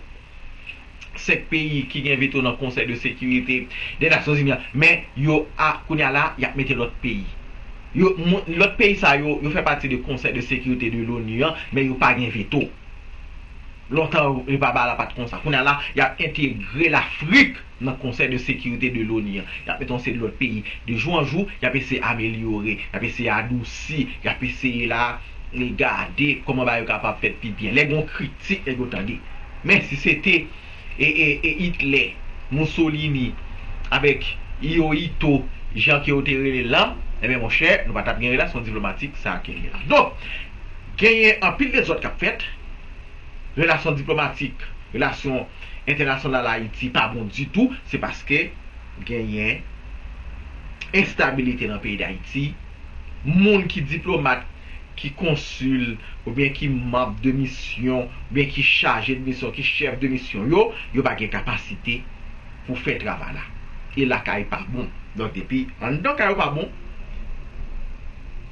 senk peyi ki gen veto nan Konsèy de Sekirite de Nasyonzini an, men yo, a, kounye a la, y ap mete lòt peyi. Yo, moun, lòt peyi sa yo, yo fè pati de Konsèy de Sekirite de l'ONU an, men yo pa gen veto. Lontan, yo, yo pa ba lapat konsa. Kounye a la, y ap entegre Lafrik nan Konsèy de Sekirite de l'ONU an. Y ap mete yon seri lòt peyi. De jou an jou, y ap eseye amelyore, y ap eseye adousi, y ap eseye la, e gade kòman bagay yo kapab fèt pi byen. Lè gen yon kritik, nèg yo tande. Men si se te, e, e, e Hitler, Mussolini, avèk Hirohito, jan ke yo te rele l lan, enben, monchè, nou pa t ap gen relasyon diplomatik sa ke n gen la. Donk, genyen anpil dezòd k ap fèt, relasyon diplomatik, relasyon entènasyonal Ayiti pa bon ditou, se paske genyen enstabilite nan peyi Dayiti. Moun ki diplomat, ki konsil, oubyen ki manm de misyon, oubyen ki chaje de misyon, ki chèf de misyon yo, yo pa gen kapasite pou fè travay la. E lakay pa bon. Donk, depi anndan kay ou pa bon,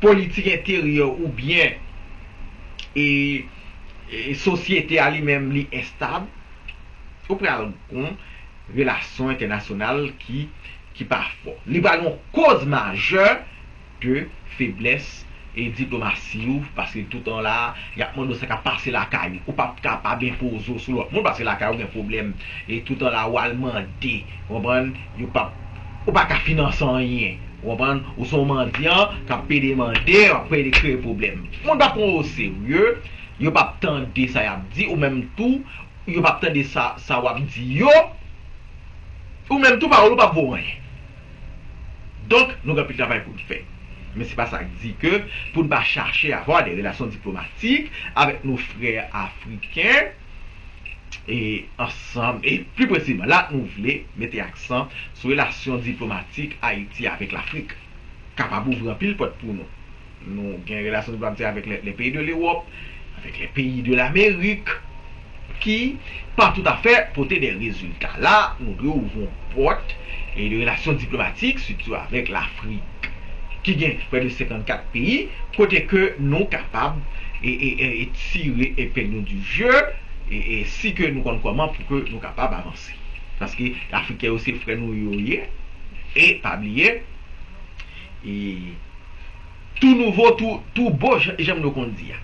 politik enteryè oubyen, e, e sosyete a li menm li enstab, ou pral gon relasyon entènasyonal ki, ki pa fò. Li pral yon koz majè de feblès e diplomasi ou, paske toutan la, y ap mande w sa k ap pase lakay ou. Ou p ap kapab enpoze w sou lòt moun, paske lakay ou gen pwoblèm, e toutan la, w al mande, konprann, yo p ap Ou pa ka finanse anyen. Ou konprann? Ou se yon mandyan k ap pede mande, w ap pede kreye pwoblèm. Moun pa pran w oserye, yo p ap tande sa y ap di, ou menm tou, yo p ap tande sa, sa w ap di yo, ou menm tou pawòl ou p ap vo anyen. Donk, nou gen anpil travay pou n fè. Men se pa sa k di ke pou n pa chache avwa de relasyon diplomatik avèk nou frè afriken, e ansanm, e pli presizeman, la nou vle mete aksan sou relasyon diplomatik Ayiti avèk Lafrik. Kapab ouvri anpil pòt pou nou. Nou gen relasyon diplomatik avèk lè, lè peyi de Lewòp, avèk lè peyi de Lamerik, ki pa toutafè pote de rezilta. La, nou dwe ouvri yon pòt e de relasyon diplomatik, sitou avèk Lafrik, ki gen prè de senkannkat peyi, kote ke nou kapab e, e, e, e tire epeng nou di je, e, e si ke nou konn kòman pou ke nou kapab avanse. Paske Afriken yo se frè nou yo ye, e pa bliye, e tou nouvo, tou, tou bo, jan, jan nou konn di a.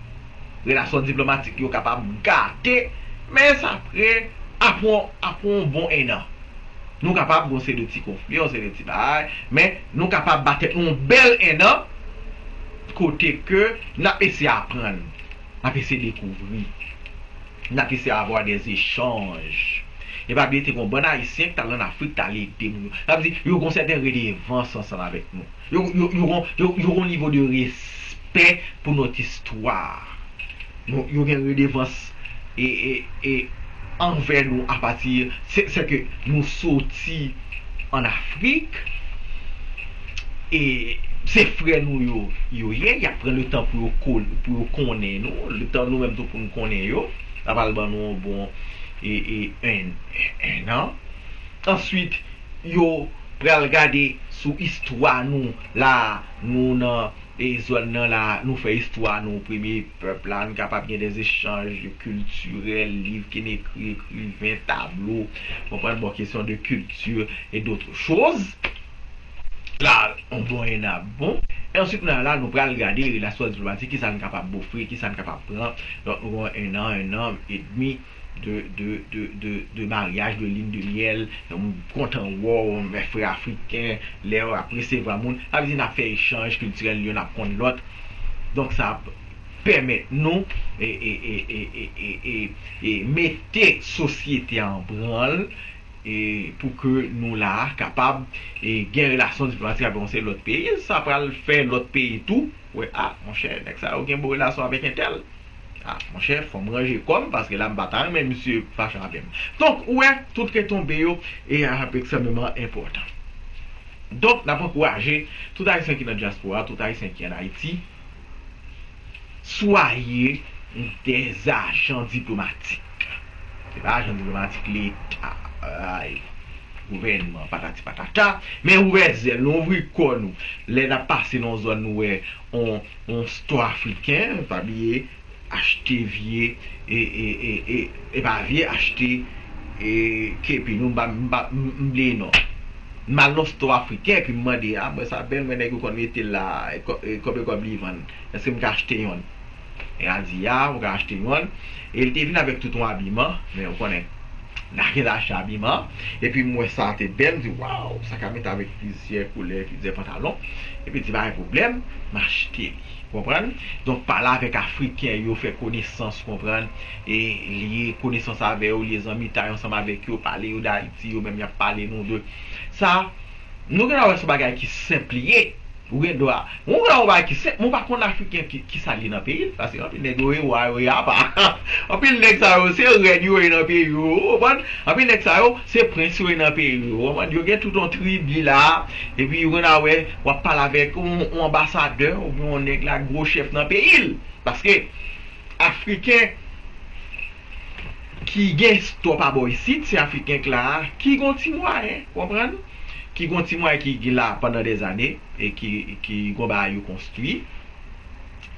Relasyon diplomatik yo kapab gate, men sa pre apre, apre yon bon ennan. Nou kapab gon seri de ti konfli, yon seri de ti bagay, men nou kapab ba tèt nou yon bèl ennan, kote ke n ap eseye aprann, n ap eseye dekouvri, n ap eseye avwa de echanj. E pa bliye, te gon bann Ayisyen ki t al ann Afrik, t al ede moun yo. Sa vle di, yo gon sèten redevans ansanm avèk nou. Yo, yo, yo, gon- yo, yo gon nivo de respè pou nòt istwa. Nou, yo gen redevans e, e, e anvè nou apati, se, se ke nou soti ann Afrik, e se frè nou yo, yo ye, y ap pran letan pou yo, pou yo konnen nou, letan nou menm tou pou n konnen yo, sa pral ban nou yon bon e, e, en, en an. Answit, yo pral gade sou istwa nou la, nou nan e zòn nan la, nou fè istwa nou, premye pèp la, nou kapab gen de echanj kiltirèl, liv ki n ekri, ekriven, tablo, konprann, bon, kesyon de kilti e dòt choz. La, yon bon ennan ap bon. E answit, nou la, nou pral gade relasyon diplomatik, kisa n kapab ofri, kisa n kapab pran. Donk, nou gen ennan, ennan edmi de, de, de, de, de maryaj, de lin de myèl. M kontan wè w, mè frè afriken, lè w ap resevwa moun. Sa vle di n ap fè echanj kiltirèl yo, n ap konn lòt. Donk, sa ap pèmèt nou e, e, e, e, e, e, e, e mete sosyete a an branl, e pou ke nou la a kapab e gen relasyon diplomatik avèk yon seri lòt peyi. Sa pral fè lòt peyi tou wè, a, monchè, nèg sa yo gen bon relasyon avèk entèl. A, monchè, fò m ranje kò m, paske la m pa ta renmen misye fache avè m. Donk, ou wè, tout retonbe yo e ap ekstrèmeman enpòtan. Donk, n ap ankouraje tout Ayisyen ki nan dyaspora, tout Ayisyen ki ann Ayiti, swaye de ajan diplomatik. Se pa ajan diplomatik leta, ay, gouvènman, patati patata, men ouvè zèl nou, ouvri kò nou. Lè n ap pase nan yon zòn, nou wè on, on store afriken, pa bliye, achte vye, e, e, e, e, e pa vye, achte e, kepi, nou, m pa, m pa, m, m bliye non. M al nan store afriken, epi m mande, a, m wè sa bèl, mwen nèg yo konn mete l la, e kò-, e kòb e kòb li vann. Èske m ka achte yonn? E a di, a, ou ka achte yonn. E l te vin avèk tout yon abiman, men ou konnen, n a gen achte abiman. Epi m wè sa te bèl, m di, waw, sa ka mete avèk plizyè koulè, plizyè pantalon. Epi di, pa gen pwoblèm, m achte li. Konprann? Donk, pale avèk Afriken yo, fè konesans, konprann? E lye konesans avè yo, lye zanmitay ansanm avèk yo, pale yo d Ayiti, yo menm y ap pale nou de sa. Nou gen dwa wè se yon bagay ki senp li ye. Ou gen dwa. Ou gen dwa wè yon bagay ki senp, men ou pa konn Afriken ki, ki sa l ye nan peyi l. Paske anpil nèg yo e wa yo ye apa. Anpil nèg sa yo, se rèn yo ye nan peyi yo, ou konprann? Anpil nèg sa yo, se prens yo ye nan peyi yo, ou konprann? Yo gen tout yon tribi la, epi ou konn a wè, w ap pale avèk yon, yon anbasadè, oubyen yon nèg la, gwo chèf nan peyi l. Paske Afriken ki gen istwa pa bò isit, se Afriken k la a, ki gon ti mwayen, konprann? Ki gon ti mwayen ki, ki la pandan dèzane, e ki, ki gon bagay yo konstwi,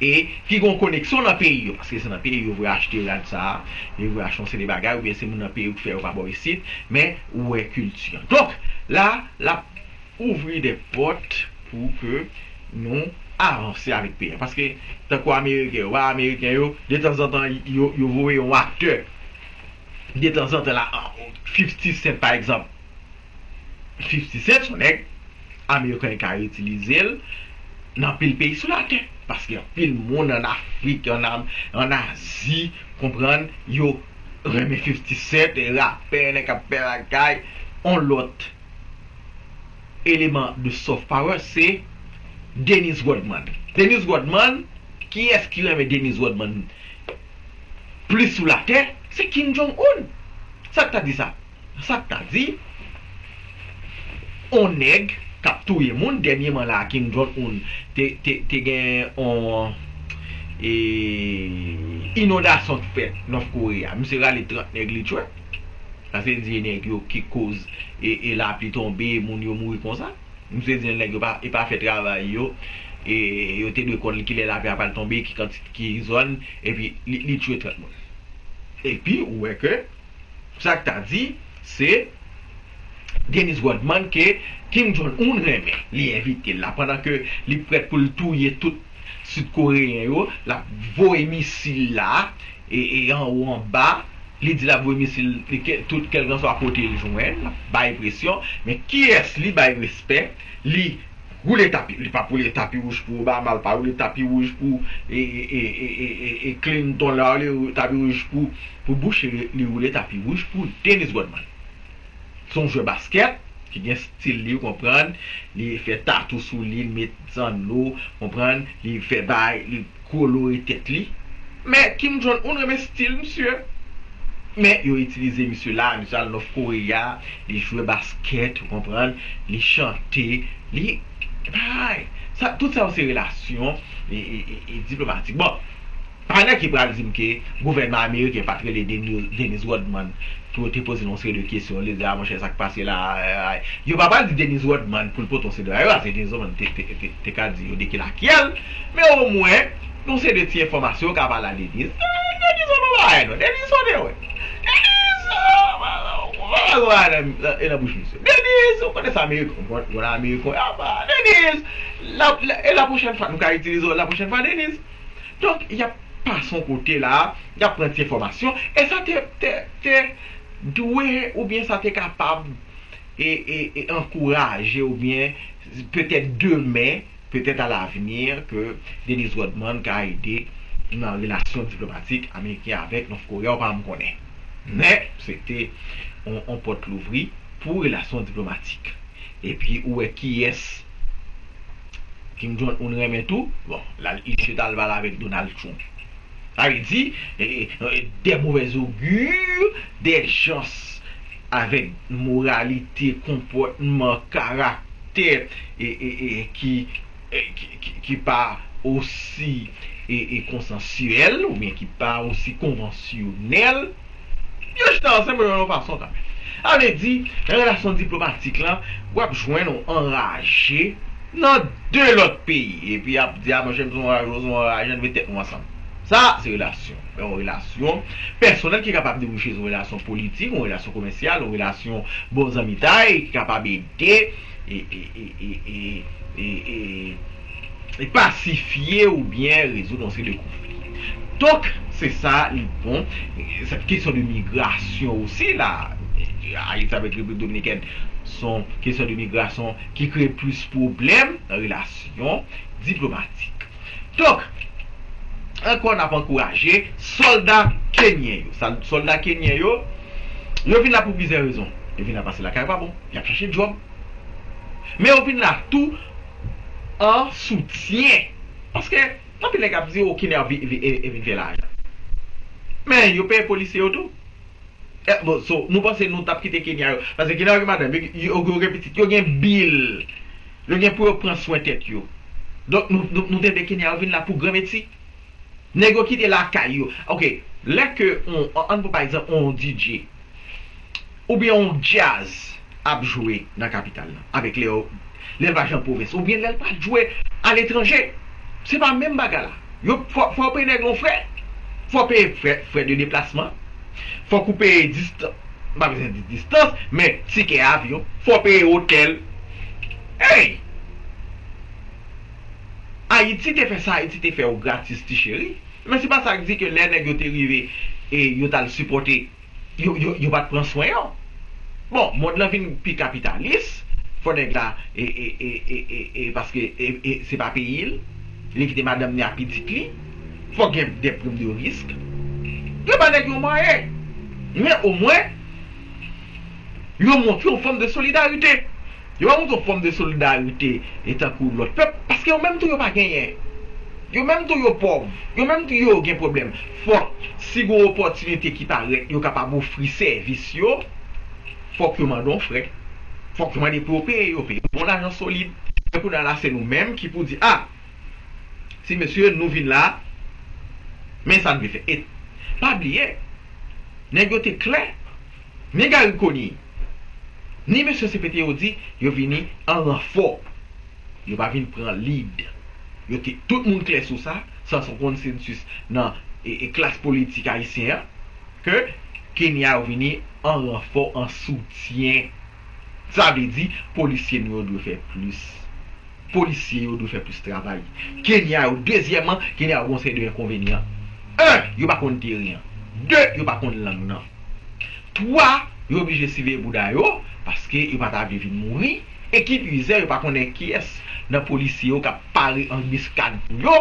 e ki gon koneksyon nan peyi yo, paske se nan peyi yo vre achte rad sa a, yo vre achte yon seri de bagay, oubyen se moun nan peyi yo ki fè yo pa bò isit, men ou wè kilti an. Donk, la, l ap ouvri de pòt pou ke nou avanse avèk peyi a. Paske, tankou Ameriken yo, Ameriken yo, detanzantan, yo, yo voye yon aktè. Detanzantan, la, fifty Cent, pa egzanp. fifty Cent, se yon nèg Ameriken ka itilize l nan anpil peyi sou latè. Paske anpil moun ann Afrik, ann Am- ann Azi, konprann, yo renmen fifty Cent, e rapè, nèg k ap fè bagay. On lòt eleman de soft power, se Dennis Rodman. Dennis Rodman, kiyès ki renmen Dennis Rodman plis sou latè? Se Kim Jong Un. Sa k ta di sa? Sa k ta di, on nèg k ap touye moun, dènyèman la, Kim Jong Un te, te, te gen on e, inondasyon k fèt North Korea. Misye rale trant nèg li tchwe. Sa se di nèg yo ki koz e, e lapli tonbe, moun yo mouri konsa. Misye di nèg yo pa, e pa fè travay yo. E yo te dwe konn kilè lapli a pral tonbe, ki kantite, ki zòn, epi li, li tchwe trant moun. Epi ou wè ke sa k ta di, se Dennis Rodman ke Kim Jong Un renmen. Li envite l la. Pandan ke li prèt pou l touye tout Sid Koreyen yo, l ap voye misil la, e, e anwo anba. Li di l ap voye misil, li ke, tout kèlkanswa kote l jwenn, l ap bay presyon. Men kiyès li bay respè? Li woule tapi, li p ap woule tapi wouj pou Obama, li pa woule tapi wouj pou e, e, e, e, e, e Clinton la, li woule tapi wouj pou, pou Bush, li, li woule tapi wouj pou Dennis Rodman. Se yon jwè baskèt ki gen stil li, ou konprann, li fè tatou sou li, li met zanno, konprann, li fè bay, li kolore tèt li. Men Kim Jong Un renmen stil misye. Men yo itilize misye la, misye al North Korea, li jwe baskèt, ou konprann, li chante, li bay. Sa, tout sa yo se relasyon e, e, e, e diplomatik. Bon, pa nèg ki pral di m ke gouvènman ameriken pa t rele Dennis, Dennis Rodman pou yo te poze l yon seri de kesyon, li di, a monchè, sa k pase la, a, a. Yo pa pral di Dennis Rodman pou l pote yon seri de bagay, paske Dennis Rodman te, te, te, te ka di yo de ki la kyèl, men omwen, yon seri de ti enfòmasyon yo ka pale a Dennis. Dennis, Dennis, ou pa bagay non, Dennis, ou te wè. Dennis, ou pa bagay e nan bouch misye. Dennis, ou konnen sa ameriken, ou konnen ameriken, apa, Dennis, la, la, e la pwochèn fwa, nou ka itilize w la pwochèn fwa, Dennis. Donk, y ap pase yon kote la, y ap pran ti enfòmasyon, e sa te, te, te dwe, oubyen sa te kapab e, e, e ankouraje, oubyen petèt demen, petèt a lavenir, ke Dennis Rodman ka ede nan relasyon diplomatik ameriken avèk North Korea, ou pa janm konnen. Men, se te on, on pòt louvri pou relasyon diplomatik. Epi, ou wè kiyès Kim Jong Un renmen tou, bon, l al, li chita al pale avèk Donald Trump. Sa vle di, e, e, e, des mauvais augures, des gens avèk moralite, konpòtman, karaktè, e, e, e, ki, e, ki, ki, ki pa osi e, e konsansyèl, oubyen ki pa osi konvansyonèl, yo chita ansanm yo nan yon fason kanmenm. Sa vle di, nan relasyon diplomatik lan, w ap jwenn yon anraje nan de lòt peyi. Epi y ap di, a monchè, m se yon anraje, w se yon anraje, ann met tèt nou ansanm. Sa, se relasyon. Yon relasyon pèsonèl ki kapab debouche sou yon relasyon politik, yon relasyon komèsyal, yon relasyon bon zanmitay, ki kapab ede e, e, e, e, e, e, e, e pasifye oubyen rezoud yon seri de konfli. Donk, se sa, li bon. Sèt kesyon de migrasyon osi la, Ayiti avèk Repiblik Dominikèn, se yon kesyon de migrasyon ki kreye plis pwoblèm nan relasyon diplomatik. Donk, ankò n ap ankouraje sòlda kenyen yo. Sa, sòlda kenyen yo, yo vin la pou plizyè rezon. Yo vin la paske lakay yo pa bon. Y ap chache djòb. Men yo vin la tou an soutyen. Paske, anpil nèg ap di, o, Kenya vi- vi- e- e vin fè lajan. Men, yo peye polisye yo tou. E, bon, so, nou panse nou t ap kite Kenya yo. Paske Kenya yo gen madanm, yo, yo, yo gen pitit, yo gen bil. Yo gen pou yo pran swen tèt yo. Donk, nou, nou, nou te vle Kenya yo vin la pou granmesi. Nèg yo kite lakay yo. Ok, lè ke on, an, ann pran pa egzanp, on D J oubyen on djaz ap jwe nan kapital lan, avèk lè, lè l pa jan pwovens, oubyen lè l pa jwe aletranje, se pa menm bagay la. Yo, fò, fò w peye nèg lan frè. Fò w peye frè, frè de deplasman. Fòk ou peye distan-, m pa bezwen di distans, men tikè avyon. Fò w peye otèl. Hey! Ayiti te fè sa, Ayiti te fè yo gratis, ti cheri. Men se pa sa k di ke lè nèg yo te rive e yo t al sipòte, yo, yo, yo pa t pran swen yo. Bon, mond lan vin pi kapitalis, Fò nèg la, e, e, e, e, e, e, paske e, e, se pa peyi l, li kite madanm ni a pitit li, fòk gen de prim de risk. Yo ba nèg yo mwayen. Men omwen, yo montre yon fòm de solidarite. Yo pa montre yon fòm de solidarite e tankou lòt pèp, paske yo menm tou yo pa genyen. Yo menm tou yo pòv. Yo menm tou yo gen pwoblèm. Fòk, si gen yon opòtinite ki parèt, yo kapab ofri sèvis yo, fòk yo mande yon frè. Fòk yo mande pou yo peye, yo peye. Bon lajan solid. Men kounye a la, se nou menm ki pou di, a, ti mesye, nou vin la, men sa n vle fè. E pa bliye, nèg yo te klè, ni Garry Conille, ni mesye C P T yo di, yo vini an ranfò. Yo pa vin pran lid. Yo te tout moun klè sou sa, sa se yon konsansis nan e, e klas politik ayisyen an, ke Kenya yo vini an ranfò, an soutyen. Sa vle di, polisye nou yo dwe fè plis. Polisye yo dwe fè plis travay. Kenya yo, dezyèmman, Kenya yo gon seri de enkonvenyan. En, yo pa konn teren an. De, yo pa konn lang nan. Twa, yo oblije siveye bouda yo, paske yo pa ta vle vin mouri. E ki pi pizè, yo pa konnen kiyès nan polisye yo k ap pare anbiskad pou yo,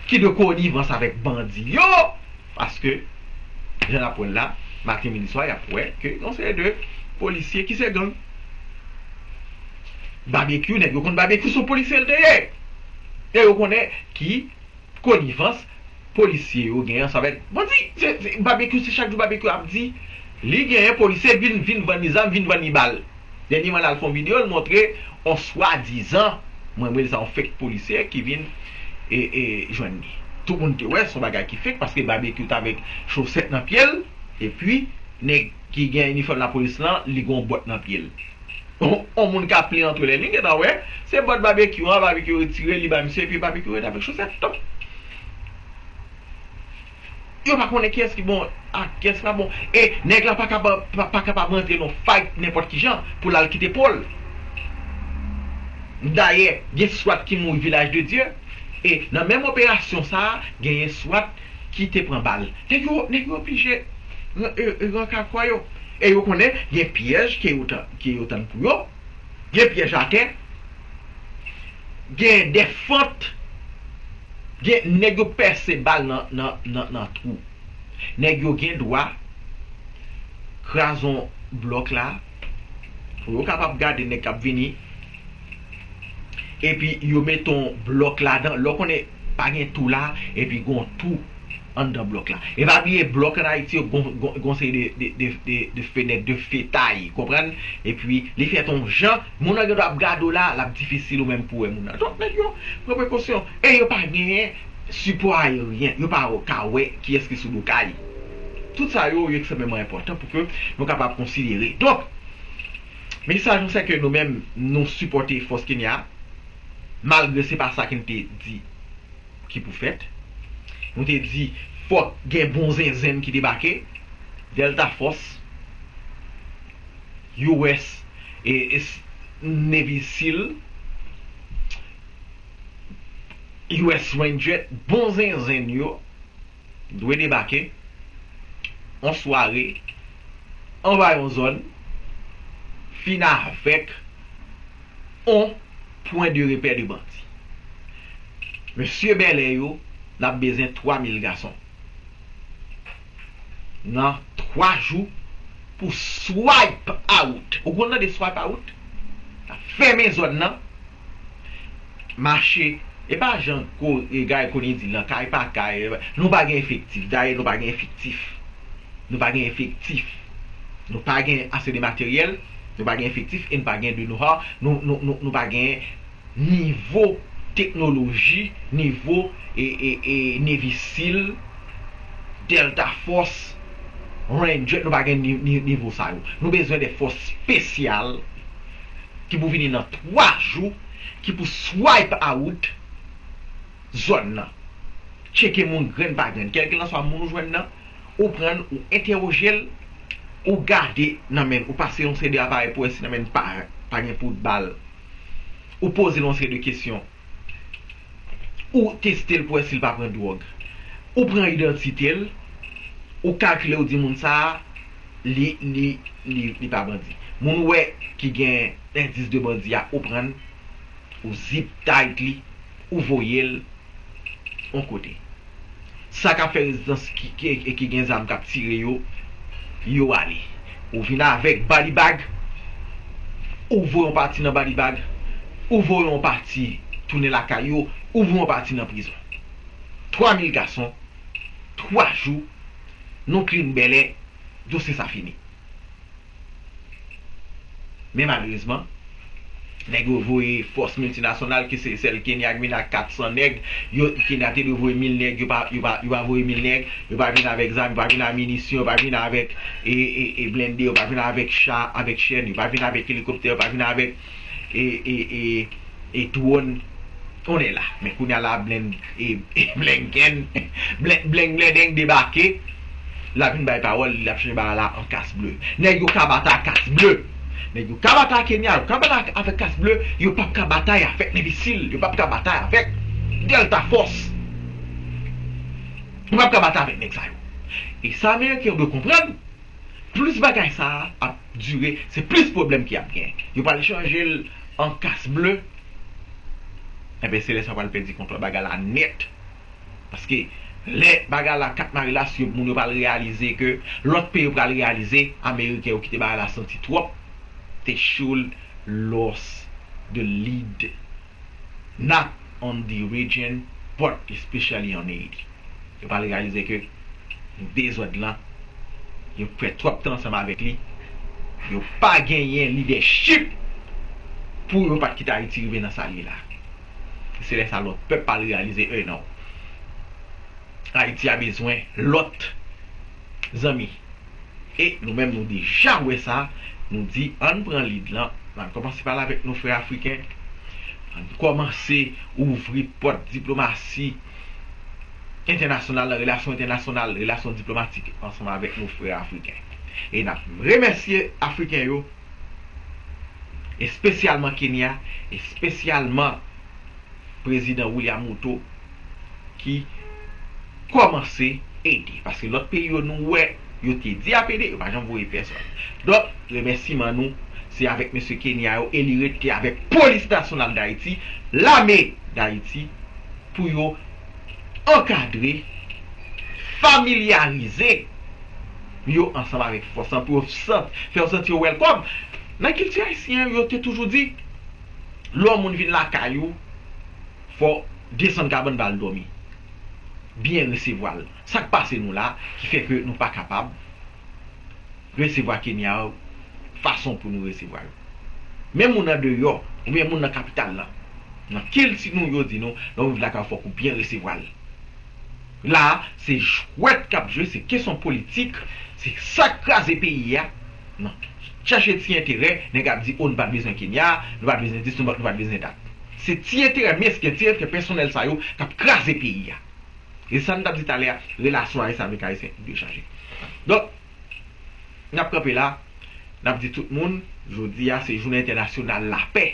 ki de konivans avèk bandi yo, paske, jan n ap wè l la, maten, midi, swa, y ap wè ke yon seri de polisye ki se gang. Babekyou, nèg yo konn Babekyou se yon polisye l te ye. E yo konnen ki konivans polisye yo gen ansanm avèk bandi. Se, se, Babekyou, se chak jou Babekyou ap di, li genyen polisye vin, vin vann li zam, vin vann li bal. Dènyèman, l al fè yon videyo, l montre yon swadizan, mwen, mwen rele sa yon fake polisye ki vin e, e jwenn li. Tout moun te wè, se yon bagay ki fake, paske Babekyou t avèk chosèt nan pye l, epi nèg ki gen inifòm lapolis lan, li gen yon bòt nan pye l. On, on moun k ap li antre lè li gentan wè, se bòt Babekyou an, Babekyou retire li ba misye, epi Babekyou ret avèk chosèt. Donk, yo pa konnen kiyès ki bon ak kiyès ki pa bon. E nèg la pa kapab, pa, pa kapab rantre nan fight nenpòt ki jan pou l al kite po l. Dayè, gen swat ki mouri Vilaj de Dye. E nan menm operasyon sa a, genyen swat ki te pran bal. Nèg yo, nèg yo oblije ran-, e, e, ranka kò yo. E yo konnen gen pyèj ke yo tann, ke yo tann pou yo. Gen pyèj atè. Gen de fant. Gen nèg yo pèse bal nan, nan, nan, nan twou. Nèg yo gen dwa kraze yon blòk la pou yo kapab gade nèg k ap vini. Epi yo mete yon blòk ladan. Lè w konnen pa gen twou la, epi gen yon twou anndan blòk la. E pa bliye, blòk ann Ayiti yo gon, gon, gon seri de, de, de, de, de fenèt, de fetay, konprann? Epi li fèt yon jan, moun nan gen dwa ap gade w la, l ap difisil ou menm pou wè moun nan. Donk, nèg yo pran prekosyon. E yo pa genyen sipò ayeryen. Yo pa ka wè kiyès ki sou do kay. Tout sa yo, yo ekstrèmeman enpòtan pou ke nou kapab konsidere. Donk, mesaj nou se ke nou menm, nou sipòte fòs Kenya, malgre se pa sa ke n te di ki pou fèt. Nou te di, fòk gen bon zenzenn ki debake, Delta Force, U S, e, e, Navy SEAL, U S Ranger, bon zenzenn yo dwe debake yon sware anba yon zòn, fin avèk yon pwen de repè de bandi. Mesye Bèlè yo, n ap bezwen twa mil gason nan twa jou pou swipe out. Ou konn tande swipe out? N ap fèmen zòn nan, mache. E pa jan ko, e Garry Conille di, nan kay pa kay. Nou pa gen efektif. Dayè, nou pa gen efektif. Nou pa gen efektif. Nou pa gen ase de materyèl. Nou pa gen efektif e nou pa gen de know-how. Nou, nou, nou, nou pa gen nivo teknoloji, nivo e, e, e, Navy SEAL, Delta Force, Ranger, nou pa gen ni, ni, nivo sa yo. Nou bezwen de fòs espesyal ki pou vini nan twa jou, ki pou swipe out zòn nan. Tcheke moun grenn pa grenn. Kèlkelanswa moun ou jwenn nan, ou pran l, ou entèwoje l, ou gade nan men l, ou pase yon seri de aparèy pou wè si nan men l pa, pa gen poud bal. Ou poze l yon seri de kesyon. Ou teste l pou wè si l pa pran dwòg. Ou pran idantite l, ou kalkile, ou di moun sa a, li, li, li, li pa bandi. Moun ou wè ki gen endis de bandi a, ou pran l, ou zip tight li, ou voye l yon kote. Sa k ap fè rezistans ki, ki, ki gen zam k ap tire yo, yo ale. Ou vin avèk body bag, ou voye yon pati nan body bag, ou voye yon pati tounen lakay yo, ou voye yon pati nan prizon. Twa mil gason, twa jou, nou klin bèlè, dosye sa fini. Men malerezman, nèg yo voye fòs miltinasyonal, ke se sèl Kenya ki vin ak kat san nèg, yo, Kenya te dwe voye mil nèg, yo pa, yo pa, yo pa voye mil nèg, yo pa vin avèk zam, yo pa vin ak minisyon, yo pa vin avèk e, e, e blende, yo pa vin avèk cha, avèk chèn, yo pa vin avèk elikoptè, yo pa vin avèk e, e, e, e dwòn. On est là. Men kounye a la, Blen, e, e, Blinken, Blen, Blen, Blinken debake. L ap vin bay pawòl, l ap chanje bagay la an kas ble. Nèg yo ka batay ak kas ble. Nèg yo ka batay ak Kenya, yo ka batay avèk kas ble, yo p ap ka batay avèk Navy SEAL, yo p ap ka batay avèk Delta Force. Yo p ap ka batay avèk nèg sa yo. E sa Ameriken yo dwe konprann, plis bagay sa a ap dire, se plis pwoblèm ki ap gen. Yo pral chanje l an kas ble. Enben, se lè sa pral pèdi kontwòl bagay la nèt. Paske lè bagay la kat mare la, si moun yo pral reyalize ke, lòt peyi yo pral reyalize, Ameriken yo kite bagay la santi twòp, they should lost the lead, not on the region, but especially on Haiti. Yo pral reyalize ke dezòd lan, yo fè twòp tan ansanm avèk li, yo pa genyen lidèchip pou yo pa t kite Ayiti rive nan sa l ye la. Se lè sa lòt pèp pral reyalize, e non. Ayiti a bezwen lòt zanmi. E nou menm nou deja wè sa, nou di ann pran lead lan, ann kòmanse pale avèk nou frè afriken, ann kòmanse ouvri pòt diplomasi entènasyonal, nan relasyon entènasyonal, relasyon diplomatik ansanm avèk nou frè afriken. E n ap remèsye Afriken yo, espesyalman Kenya, espesyalman Prezidan William Ruto ki kòmanse ede. Paske lòt peyi yo nou wè, yo te di y ap ede, yo pa janm voye pèsòn. Donk, remèsiman nou, se avèk mesye Kenya yo, e li rete avèk Polis Nasyonal Dayiti, Lame Dayiti, pou yo ankadre, familyarize yo ansanm avèk fòs lan, pou yo sant, fè yo santi yo welcome. Nan kilti ayisyen, yo te toujou di, lè yon moun vin lakay ou, fò w desann kabann ba l dòmi. Byen resevwa l. Sa k pase nou la, ki fè ke nou pa kapab resevwa Kenya yo fason pou nou resevwa yo. Men moun andeyò, oubyen moun nan kapital lan, nan kilti nou, yo di nou, lè w rive lakay ou, fòk ou byen resevwa l. La a, se jwèt k ap jwe, se kesyon politik, se sa k kraze peyi a. Non. Chèche ti enterè, nèg ap di, o, nou pa t bezwen Kenya, nou pa t bezwen dis, nou pa, nou pa t bezwen dat. Se ti enterè mesken, ti enterè pèsonèl sa yo k ap kraze peyi a. E sa n t ap di talè a, relasyon ayisyen avèk ayisyen dwe chanje. Donk, n ap kanpe la, n ap di tout moun, jodi a se jounen entènasyonal lapè.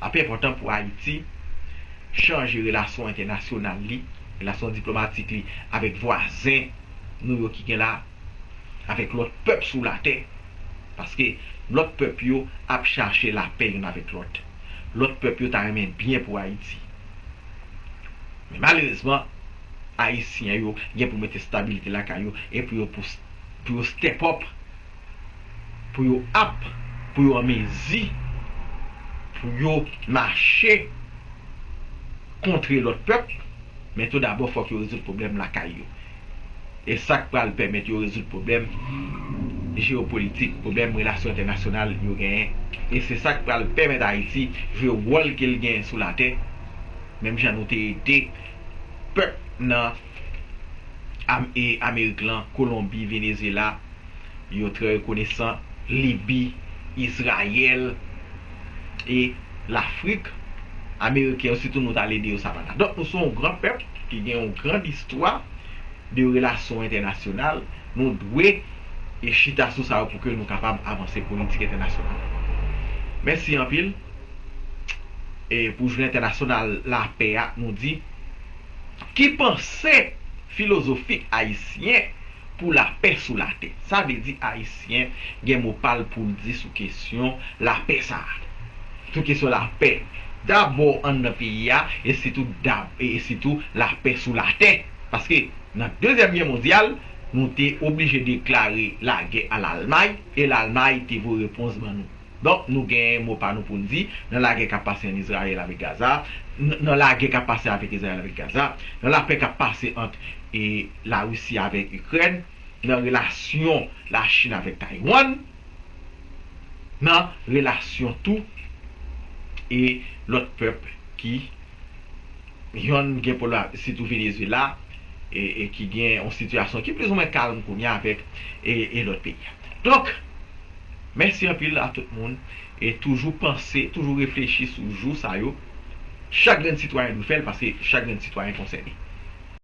Lapè enpòtan pou Ayiti chanje relasyon entènasyonal li, relasyon diplomatik li avèk vwazen nou yo ki gen la, avèk lòt pèp sou latè. Paske lòt pèp yo ap chache lapè youn avèk lòt. Lòt pèp yo ta renmen byen pou Ayiti. Men malerezman, Ayisyen yo gen pou mete stabilite lakay yo e pou yo, pou, pou yo step up, pou yo ap, pou yo an mezi, pou yo mache kontre lòt pèp, men tou dabò fòk yo rezoud pwoblèm lakay yo. E sa k pral pèmèt yo rezoud pwoblèm jewopolitik, pwoblèm relasyon entènasyonal yo genyen. E se sa k pral pèmèt Ayiti jwe wòl ke l genyen sou latè, menm jan nou te ede pèp nan Am-, e Amerik lan, Kolonbi, Venezyela, yo trè rekonesan, Libi, Izrayèl e Lafrik. Ameriken yo, sitou nou t al ede yo Savannah. Donk, nou se yon gran pèp ki gen yon gran istwa de relasyon entènasyonal. Nou dwe e chita sou sa yo pou ke nou kapab avanse politik entènasyonal. Mèsi anpil. E pou jounen entènasyonal lapè a, nou di, ki panse filozofik ayisyen pou lapè sou latè. Sa vle di Ayisyen gen mo pa l pou l di sou kesyon lapè sa a. Sou kesyon lapè. Dabò anndan peyi a, e sitou, dab, e sitou lapè sou latè. Paske nan Dezyèm Gè Mondyal, nou te oblije deklare lagè a Lalmay, e Lalmay te voye repons ban nou. Donk, nou gen mo pa nou pou n di nan lagè k ap pase ann Izrayèl avèk Gaza, n- nan lagè k ap pase avèk Izrayèl avèk Gaza, nan lapè k ap pase ant e Larisi avèk Ikrèn, nan relasyon Lachin avèk Taiwan, nan relasyon tou e lòt pèp ki yonn gen pwoblèm, sitou Venezuela, e, e ki gen yon sitiyasyon ki plizoumwen kalm kounye a avèk e, e lòt peyi a. Donk, mèsi anpil a tout moun, e toujou panse, toujou reflechi sou jou sa yo. Chak grenn sitwayen dwe fè l, paske chak grenn sitwayen konsène.